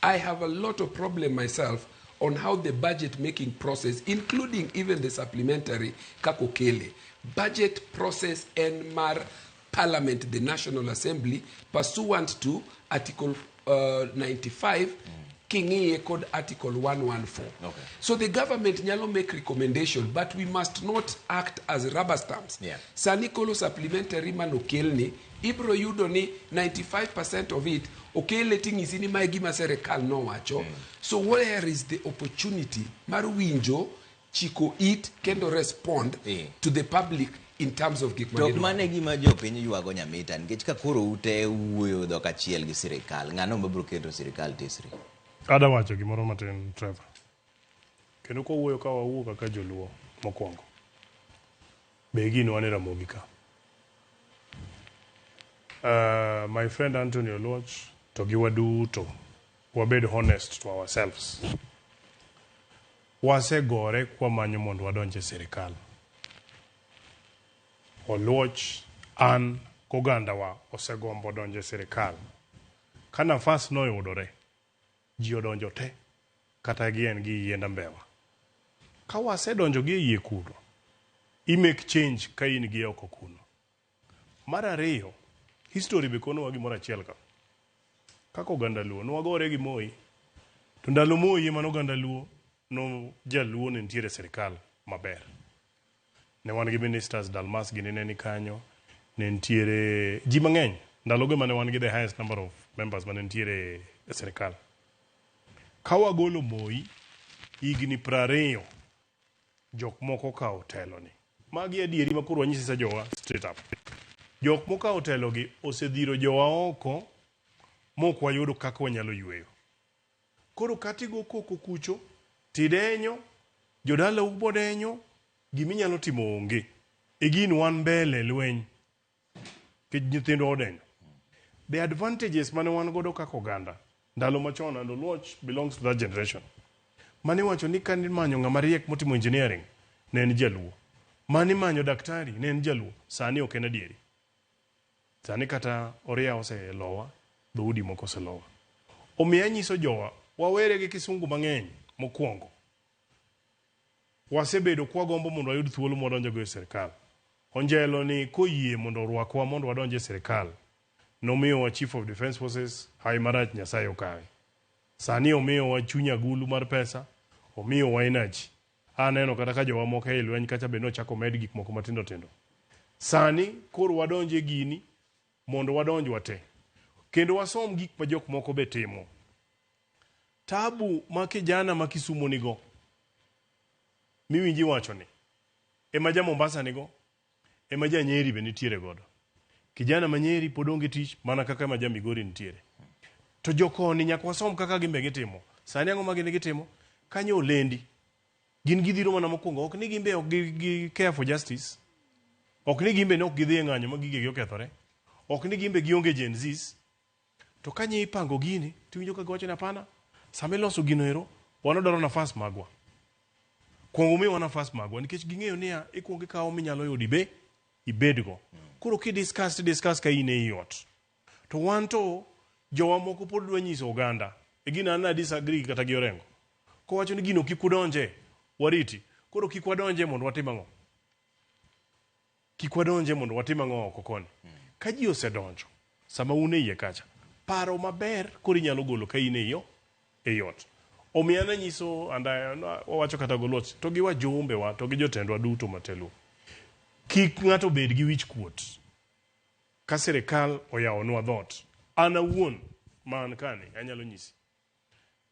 I have a lot of problem myself on how the budget making process, including even the supplementary kaka okele. Budget process en mar Parliament, the National Assembly, pursuant to Article 95 king'iye kod Article 114. So the government nyalo make recommendation, but we must not act as rubber stamps. Sani koro supplementary manokelni, ibro yudo ni 95% of it okele ting'isi ni mae gima serikal nowacho. So where is the opportunity mar winjo, chiko it kendo respond to the public in terms of gik ma To ok gidwaro? mano e gima jopiny ywago Nyamita nikech ka koro ute wuoyo dhok achiel gi sirikal, ng'ano mabiro keto sirikal tesre? Ada wacho gimoro matin Trevor. Kendo kawuoyo ka wawuo kaka joluo mokwongo. Be gini wan e Ramogi ka. My friend Anthony Oluoch to gi waduto wabed honest to ourselves. Wasegore kwamanyo mondo wadonj e sirikal. Oluoch, an gogandawa osegombo donjo e sirikal. Ka nafas noyudore, ji odonjo te, kata gi en gi yiend ambewa. Ka wasedonjo gi e yie kuno, i make change ka in gi oko kuno. Mar ariyo, history be konowa gimoro achiel ka. Kaka oganda Luo, nwagore gi Moi, to ndalo Moi ema oganda Luo no jaluo ne nitiere e sirikal maber. Ne wan gi ministers, Dalmas gini ne ni kanyo, ne nitiere ji mang'eny. Ndalogo ema ne wan gi the highest number of members mane nitiere e sirikal. Ka wagolo Moi, higni 20 jok moko okawo telo ni. Magi adieri ma koro wanyisi sa jowa straight up. Jok mokawo telo gi osedhiro jowa oko mok wayudo kaka wanyalo yweyo. Koro kata igo koko kucho, tidenyo, jodalau bodenyo, giminyalo timo onge. E gin wan mbele lweny, nikech nyithindwa odenyo. The advantages mane wan godo kaka oganda, ndalo machon, and Oluoch belongs to that generation. Mane iwacho ni ka imanyo ng'ama riek motimo engineering, ne en jaluo. Mane imanyo daktari, ne en jaluo. Sani ok en adieri. Sani kata oria oselowa, dhoudi moko oselowa. Omiyo anyiso jowa, wawere gi kisungu mang'eny mokwongo. Wasebedo kwagombo mondo wayud thuolo mwadonjogo e sirikal. Onjelo ni koyie mondo orwakwa mondo wadonj e sirikal, nomiyowa Chief of Defence Forces, hawi marach Nyasaye okawe. Sani omiyowa chuny agulu mar pesa, omiyowa energy. Aneno kata ka jowa moko ei lweny kacha be nochako med gik moko matindo tindo. Sani koro wadonj e gini mondo wadonj wate. Kendo wasom gik ma jok moko be timo. Tabu ma kijana ma Kisumo nigo, miwinji wacho ni, ema ja Mombasa nigo, ema ja Nyeri be nitiere godo. Kijana ma Nyeri pod onge tich mana kaka ma ja Migori nitiere. To jokoni nyaka wasom kaka gin be gitimo. Sani ang'o ma gin gitimo? Kanyo olendi. Gin gidhiro mana mokwongo. Ok ni gin be ok gi care for justice. Ok ni gin be ne ok gidhi e ng'anyo ma gigegi okethore. Ok ni gin be gionge Gen Zs. To kanyo ipango gini, tiwinjo ka giwacho ni hapana, sama iloso gino ero, wan wadwaro nafas magwa. Kuongo miwa nafas magwa, nikech ging'eyo niya, ikuongo ikawo minyalo yudo ibe, ibedgo. Koro ki discuss, ti discuss ka in ei ot. To wan to, jowa moko pod dwa nyiso oganda. E gino an na disagree kata gi Orengo. Kowacho ni gino kik udonje, wariti. Koro kik wadonje mondo watim ang'o? Kik wadonje mondo watim ang'o oko koni. Ka ji osedonjo, sama un e iye kacha, paro maber koro inyalo golo ka in ei ot. Omiyo an anyiso, and wawacho kata goluoch, to gi wajumbe wa, to gi jotendwa duto matelo. Kik ng'ato bed gi wich kuot. Ka sirikal oyawonwa dhoot, an awuon ma an kani, anyalo nyisi.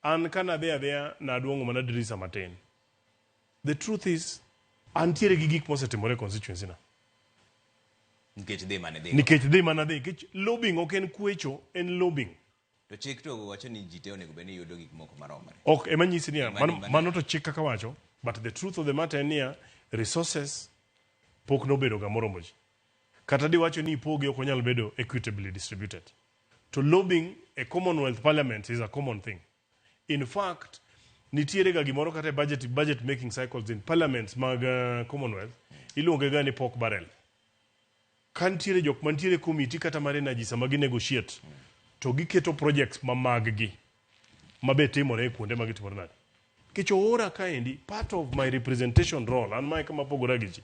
An ka nadhi adhiya, naduong'o mana dirisa matin. The truth is, antiere gi gik mosetimore e constituency na. Nikech dhi mane dhi. Nikech dhi mana dhi. Nikech lobbying ok en kwecho, en lobbying. To chik to wacho ni ji te onego bed ni yudo gik moko maromre. Ok, ema nyisi niya, mano to chik kaka wacho, but the truth of the matter en niya, resources pok nobedo ga moromo ji. Kata diwacho ni ipoge ok onyal bedo equitably distributed. To lobbying e Commonwealth Parliament is a common thing. In fact, nitiere ga gimoro kata e budget making cycles in parliaments mag Commonwealth, iluonge ga ni pork barrel. Ka nitiere jok mantiere committee kata mar energy sama gi negotiate, to giketo projects ma mag gi, ma be timore e kuonde ma gitimore nade. Nikech oora kaendi, part of my representation role, an mae kama pogora gi ji.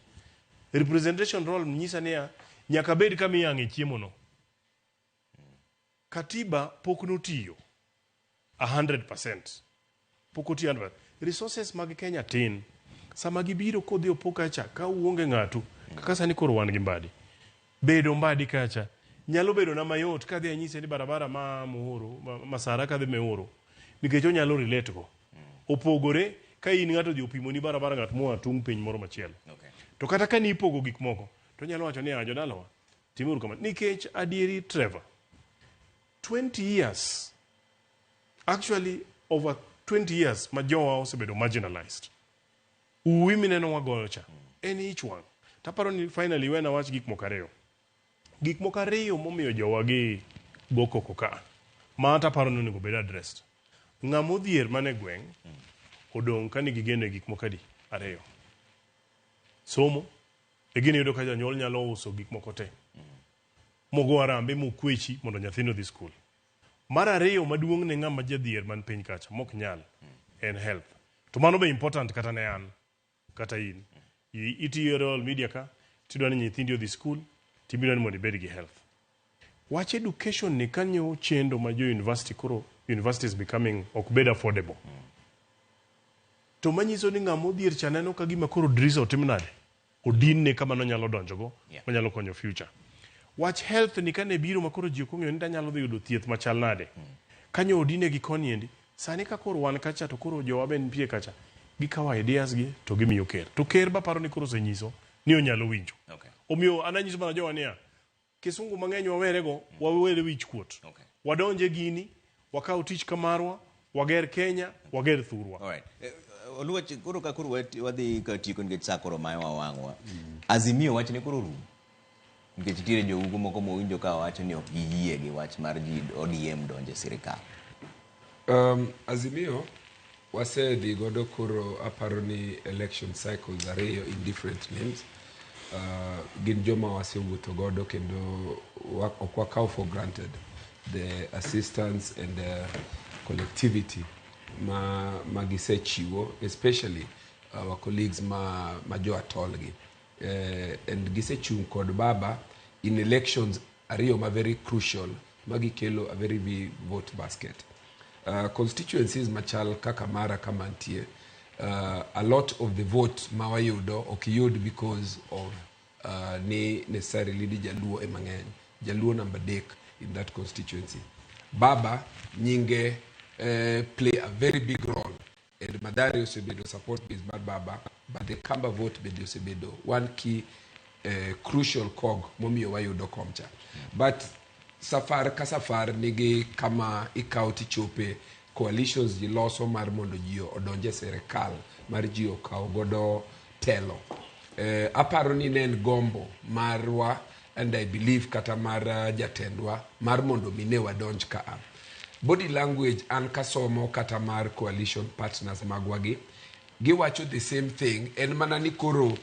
Representation role nyisa niya, nyaka abed kama iyang'e chiemo no. Katiba pok notiyo 100%. Pok otiyo 100%. Resources mag Kenya tin. Sama gibiro kodhi opo kacha, ka uonge ng'atu, kaka sani koro wan gi Mbadi. Bedo Mbadi kacha, nyalo bedo na mayot kadhi anyise ni barabara ma Muhuru, Masara kadhi Muhuru, nikech onyalo relate go. Opogore ka in ng'ato odhi opimoni barabara ng'at moa tung' piny moro machielo. To kata ka nipogo gik moko, to onyalo wacho ni ah jodalawa, timuru kama. Nikech adieri Trevor, 20 years, actually over 20 years ma jowa osebedo marginalized. Uwi mineno wagoyo cha, en ich wang'. Taparo ni finally wena wach gik moko ariyo. Gik moko ariyo momiyo jowa gi go koko ka, ma taparo ni onego bed addressed. Ng'ama odhier man e gweng' odong' ka nigi geno e gik moko adi? Ariyo. Somo, e gini iyudo ka janyuol nyalo uso gik moko te. Mogo arambe mokwechi mondo nyathino odhi skul. Mar ariyo maduong' ne ng'ama jadhier man piny kacha mok nyal en health. To mano be important kata ne an kata in. Itiyo e Royal Media ka tidwa ni nyithindi odhi skul tibiro ni mondo ibed gi health. Wach education ni kanyo chendo ma jo university koro university is becoming ok bed affordable. To manyiso ni ng'ama odhier cha neno ka gima koro drisa otim nade? Odinne kama nonyalo donjogo manyalo konyo future. Wach health ni kane biro ma koro ji ok ong'eyo ni danyalo dhi yudo thieth machal nade. Kanyo odine gi koni endi. Sani ka koro wan kacha to koro jowa be nitie kacha. Gikawo ideas gi to gimiyo ker. To ker baparo ni koro osenyiso ni onyalo winjo. Omiyo an anyiso mana jowa niya, kisungu mang'eny wawerego, wawere wich kuot. Wadonje gini, wakaw tich ka marwa, wager Kenya, wager thurwa. Alright. Oluoch, koro ka koro wadhi ka tieko nikech sa koro mayowa wang'wa. Azimio wach ne koro rumo. Nikech nitiere jougo moko mowinjo ka wacho ni ok giyie gi wach mar ji ODM donjo e sirikal. Azimio wasedhi godo koro aparo ni election cycles ariyo in different names. Gin joma wasewuotho godo kendo ok wakaw for granted the assistance and the collectivity ma gisechiwo, especially our colleagues ma jo atol gi. And gisechung' kod baba in elections ariyo ma very crucial ma gikelo a very big vote basket. Constituencies machal kaka mara kama nitie, a lot of the vote ma wayudo ok yud because of ni necessarily ni jaluo ema ng'eny. Jaluo namba 3 in that constituency. Baba nyinge play a very big role and Mathare osebedo support base mar baba, but the Kamba vote bende osebedo one key crucial cog momiyo wayudo komcha. But safar ka safar nigi kama ikawo tichope coalitions ji loso mar mondo ji odonje sirikal mar ji okaw godo telo. Aparo ni ne en gombo marwa and I believe kata mar jatendwa mar mondo mi ne wadonj kaa. Body language an kasomo kata mar coalition partners magwa gi, giwacho the same thing, en mana ni koro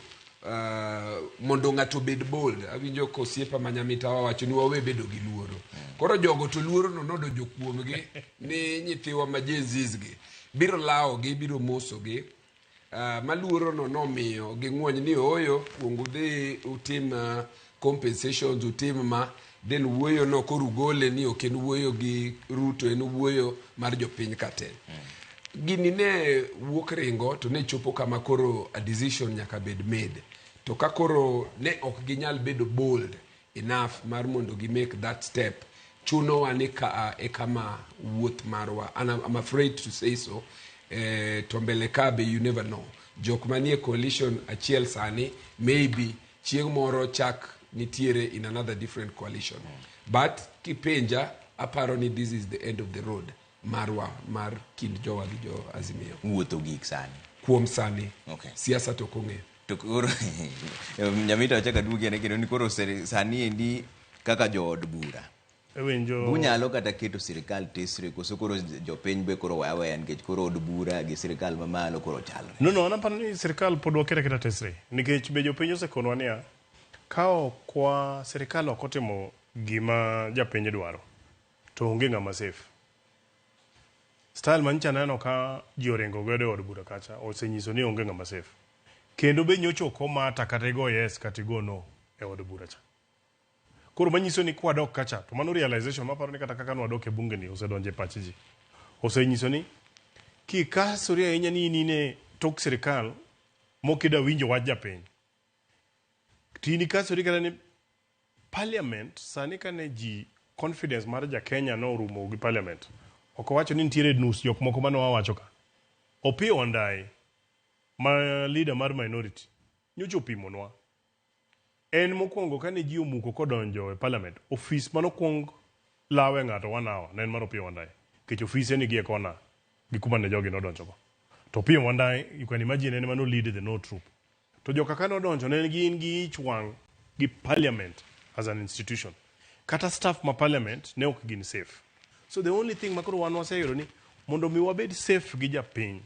mondo ng'ato obed bold. Awinjo ka osiepa ma Nyamita wacho ni wawe bedo gi luoro. Koro jogo to luoro no nodonjo kuomgi ni nyithiwa ma Gen Zs gi biro lawogi, biro mosogi. Ma luoro no nomiyo ging'wony ni ooyo, kuong udhi utim compensations, utim ma, then wuoyo no koro ugole ni ok en wuoyo gi Ruto, en wuoyo mar jopiny ka te. Gini ne wuok ringo to ne chopo kama koro a decision nyaka bed made. To ka koro ne ok ginyal bedo bold enough mar mondo gi make that step, chunowa ni kaa e kama wuoth marwa. And I'm afraid to say so. To mbele ka be you never know. Jok manie coalition achiel sani, maybe chieng' moro chak nitiere in another different coalition. But kipenja, aparo ni this is the end of the road marwa mar kind jowa gi jo Azimio. Wuotho gik sani. Kuom sani. Okay. Siasa to ok ong'eyo. To koro Nyamita ochako aduogi ane kendo ni koro sani endi kaka jood bura. Ewinjo Unyalo kata keto sirikal tesre koso koro jopiny be koro weya weya nikech koro od bura gi sirikal mamalo koro chalre. No, an aparo ni sirikal pod wakete aketa tesre nikech be jopiny osekonwa niya ka ok wa sirikal ok otimo gima japiny dwaro to onge ng'ama safe. Style ma nyicha aneno ka ji oringo godo e od bura kacha osenyiso ni onge ng'ama safe. Kendo be nyocha ok omata kata igo yes kata igo no e od bura cha. Koro manyiso ni kwadok kacha to mano realization maparo ni kata kaka nwadok e bunge ni osedonjo e pach ji. Osenyiso ni kikasori ahinya ni in in e tok sirikal mok ida winjo wach japiny. To in ikasori kata ni Parliament sani kane ji confidence mar ja Kenya norumo gi parliament. Ok owacho ni nitiere nus jok moko mane wawacho ka. Opiyo Wandayi ma leader mar minority nyocha opimonwa. En mokwongo kane ji omuko kodonjo e parliament, ofis manokwong lawe ng'ato one hour ne en mar Opiyo Wandayi. Nikech ofise ni gi e kona gi kuma ne jogi nodonjogo. To Opiyo Wandayi, you can imagine en ema no lead the no troop. To joka ka nodonjo ne gin gi ich wang' gi parliament as an institution. Kata staff ma parliament ne ok gin safe. So the only thing ma koro wan waseyudo ni mondo mi wabed safe gi japiny,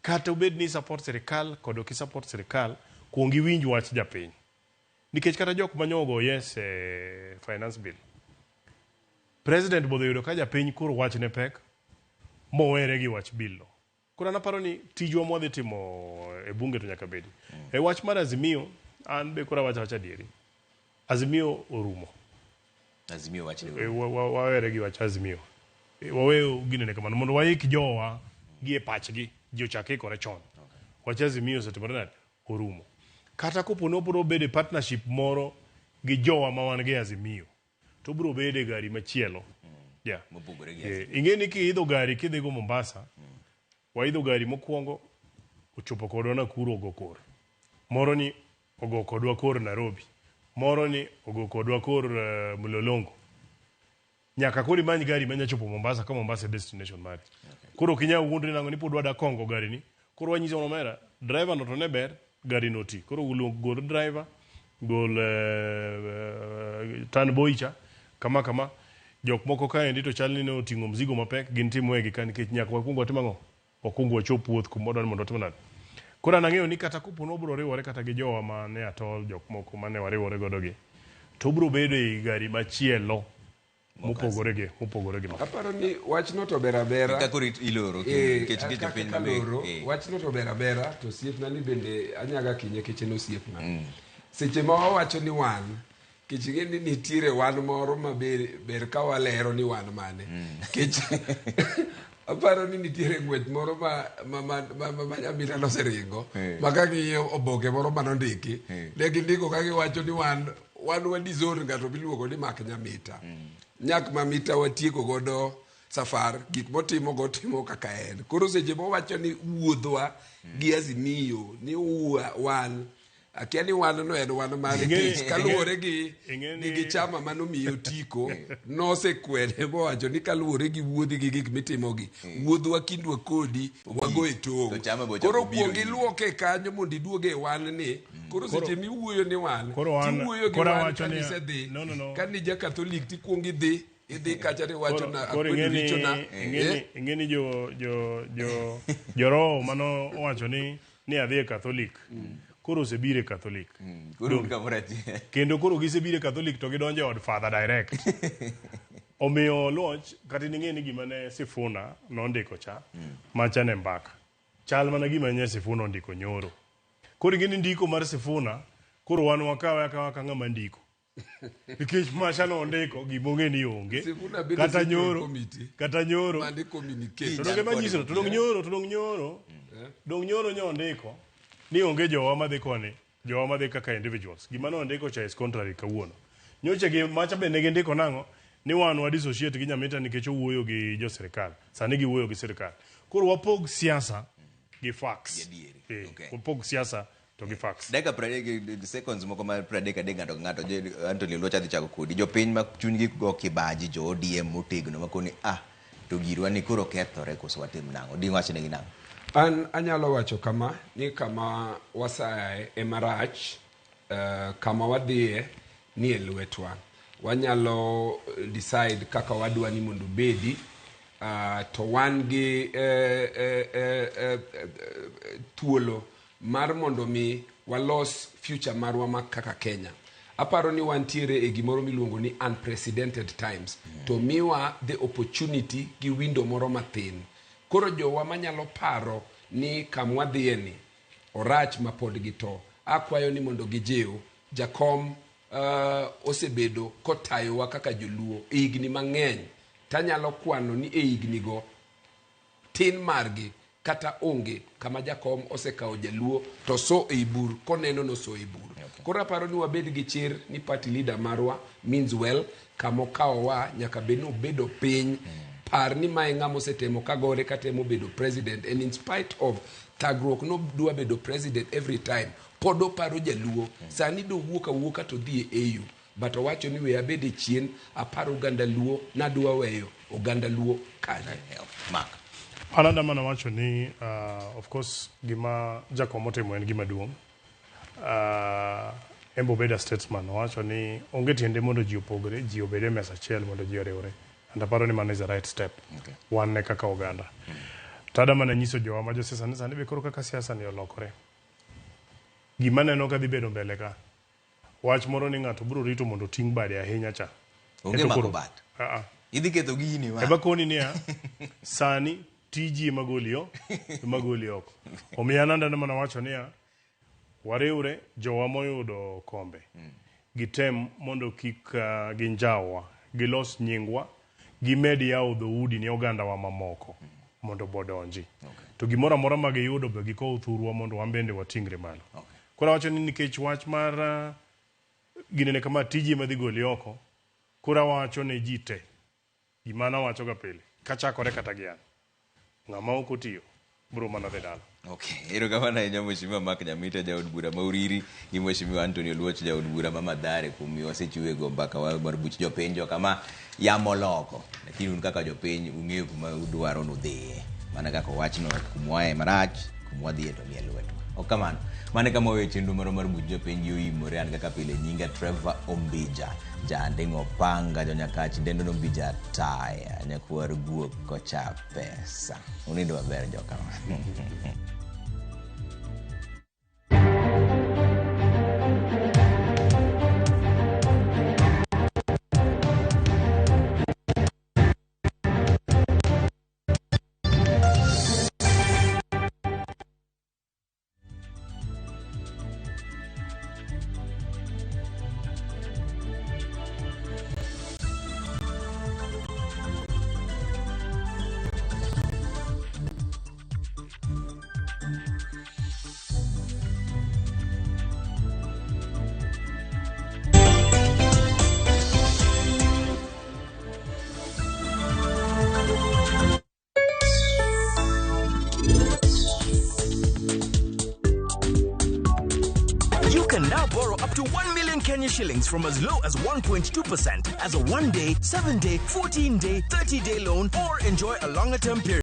kata obed ni support sirikal kod ok support sirikal, kuong iwinj wach japiny. Nikech kata jok manyo ogo yes e finance bill, president bodho yudo ka japiny koro wachne pek mowere gi wach bill no. Koro an aparo ni tijwa mwadhi timo e bunge to nyaka bedi. E wach mar Azimio, an be koro awacho awacha adieri. Azimio orumo. Azimio wach ni. E, wawere gi wach Azimio. E, wawe ginene kamano mondo waik jowa gi e pachgi ji ochak ikore chon. Wach Azimio osetimore nade? Orumo. Kata kopo ni wabiro bedo e partnership moro gi jowa ma wan gi Azimio, to obiro bedo e gari machielo. Yeah. Mopogore gi Eh, ing'e ni kiidho gari kidhigo Mombasa, waidho gari mokwongo ochopo kodwa Nakuru ogo kor. Moro ni ogo kodwa kor Nairobi. Moro ni ogo kodwa kor uh, Mlolongo. Nyaka koro imany gari manya chopo Mombasa ka Mombasa e destination mari. Koro ok inyal wuondri nang'o ni pod wada kongo gari ni. Koro wanyiso omera, driver no to ne ber, gari no ti. Koro uluong gol driver, gol uh, tan boy cha, kama kama. Jok moko kaendi to chal ni ne oting'o mzigo mapek, gin tim wegi ka nikech nyaka wakwong watim ang'o? Wakwong wachop wuoth kuma wadwa ni mondo watim nade? Koro an ang'eyo ni kata kopo ni wabiro riwore kata gi jowa mane atol, jok moko mane wariwore godo gi, to obiro bedo ei gari machielo mopogore gi mopogore gi ma. Aparo ni wachno to ber abera. Kaka koro iloro Eh, nikech kaka nikech jopiny mabe. kaloro, eh. wachno to ber abera to osiepna ni bende anyaga kinye kech en osiepna. Seche ma wawacho ni wan, kech ing'e ni nitiere wan moro ma ber, ber ka walero ni wan mane. Kech aparo ni nitiere ng'wech moro ma, ma, ma, ma, ma, ma Nyamira noseringo Eh. ma ka ng'iyo oboke moro manondiki Eh. ne gindiko ka giwacho ni wan wan wadizon ng'ato miluongo ni mak nyamita nyak ma mita watieko godo safar gik motimo go timo kaka en koro seche mowacho ni wuodhwa gi azimio ni wan akia ni wan no en wan mane Ing'e- kech kaluwore gi ing'e gi gi ni- chama manomiye otiko nosekwede mowacho ni kaluwore gi wuodhi gi gik mitimogi wuodhwa kindwa kodi wago e tong' To chama be ochako koro biro kuong iri. iluoke kanyo mondo iduoge e wan ni koro seche miwuoyo ni wan Koro wan- tiwuoyo gi koro wan awacho niya- kanisedhi No, no, no. kani ja katholik tikuong idhi idhi kacha tiwacho na Koro akwedo ing'e ni richona ing'e ni ing'e ni jo jo jo joroho mano owacho ni ni adhi e Catholic. Koro osebiro e Catholic. Koro un kamoro achiel. Kendo koro gisebiro e Catholic to gidonjo e od Father direct. Omiyo Luoch kata in ing'e ni gima ne Sifuna nondiko cha macha ne mbaka. Chal mana gima ne Sifuna ondiko nyoro. Koro ing'e ni ndiko mar Sifuna koro wan wakawe akawa ka ng'ama ndiko. Nikech macha nondiko gima ong'e ni onge. Sifuna bedo Kata central nyoro committee. kata nyoro Mane communicate. to donge manyiso to dong nyoro to dong nyoro dong nyoro nyo ondiko ni onge jowa madhi koni jowa madhi kaka individuals gima nondiko cha is contrary kawuono nyocha gi macha be ne gindiko nang'o ni wan wa dissociate gi Nyamita nikech owuoyo gi jo sirikal sani giwuoyo gi sirikal koro wapog siasa gi facts Eh, wapog siasa to gi facts Dakika 30 seconds moko mar 33 ng'ato ka ng'ato Anthony Oluoch adhi chako kodi jopiny ma chunygi go kibaji jo ODM motegno makoni ah to girwa ni koro kethore koso watim nang'o di wachnegi nang'o An anyalo wacho kama ni kama wasayae ema rach uh, kama wadhiye ni e lwetwa wanyalo decide kaka wadwa ni mondo obedi uh, to wan gi uh, uh, uh, uh, thuolo mar mondo mi walos future marwa ma kaka Kenya. Aparo ni wantiere e gimoro miluongo ni unprecedented times. To miwa the opportunity gi window moro mathin. Koro jowa manyalo paro ni kamwadhiye ni orach ma pod gito. Akwayo ni mondo gijiw jakom osebedo kotayowa kaka joluo e higni mang'eny. Tanyalo kwano ni e higni go tin margi kata onge kama jakom osekawo jaluo to so ei bur koneno noso ei bur. Koro aparo ni wabed gi chir ni party leader marwa means well, kamokawowa nyaka bed ni obedo piny. Par ni mae ng'ama osetemo kagore katemo bedo president, and in spite of thagruok nodwa bedo president every time, pod oparo jaluo. Sani dowuok awuoka to dhi e AU, but owacho ni we abed e chien, apar oganda luo, nadwa weyo oganda luo kanye. Mark. An adwa mana wacho ni of course gima jakom otimo en gima duong'. En be obedo a statesman, owacho ni onge tiende mondo ji opogre, ji obed e mesa achiel mondo ji oriwre. And aparo ni mano is the right step. Wan ne kaka oganda. To adwa mana nyiso jowa ma josiasa ni sani be koro kaka siasa ni olokore. Gima neno ka dhi bedo mbele ka, wach moro ni ng'ato biro rito mondo oting' bade ahinya cha. Onge Ento mako koro- bat. Ah, ah. Idhi ketho gini ma. Ema koni niya, sani tiji ema goli o, ema goli oko. Omiyo an andano mana wacho niya, wariwre jowa moyudo kombe. Gitem mondo kik ginjawwa, gilos nyingwa, gimed yawo dhoudi ne ogandawa mamoko mondo bodonji. To gimoro amora ma giyudo be gikow thurwa mondo wan bende wating're malo. Koro awacho ni nikech wach mar ginene kama tiji ema dhi goli oko, koro awacho ne ji te gima nawacho ga pile kachakore kata gi an, ng'ama ok otiyo biro mana dhi dala. Okay, erokamano ahinya Mheshimiwa Mark Nyamita jaod bura ma Uriri gi Mheshimiwa Anthony Oluoch jaod bura ma Mathare kuom miyo wasechiwo e go mbaka wa mar buch jopiny kama yamo loko, lakini un kaka jopiny ung'eyo kuma udwaro nudhiye mana kaka owachno kumwae marach kumwadhiye to nie lwetwa. Ok kamano, mano e kama waweyo chenro marwa mar buch jopiny gi oimore. An kaka pile nyinga Trevor Ombija, jaanding'o panga jonyakach dendo Ombija taya nyakwar guok kocha pesa. Unindo maber jokama. You can now borrow up to 1 million Kenya shillings from as low as 1.2% as a 1-day, 7-day, 14-day, 30-day loan, or enjoy a longer-term period.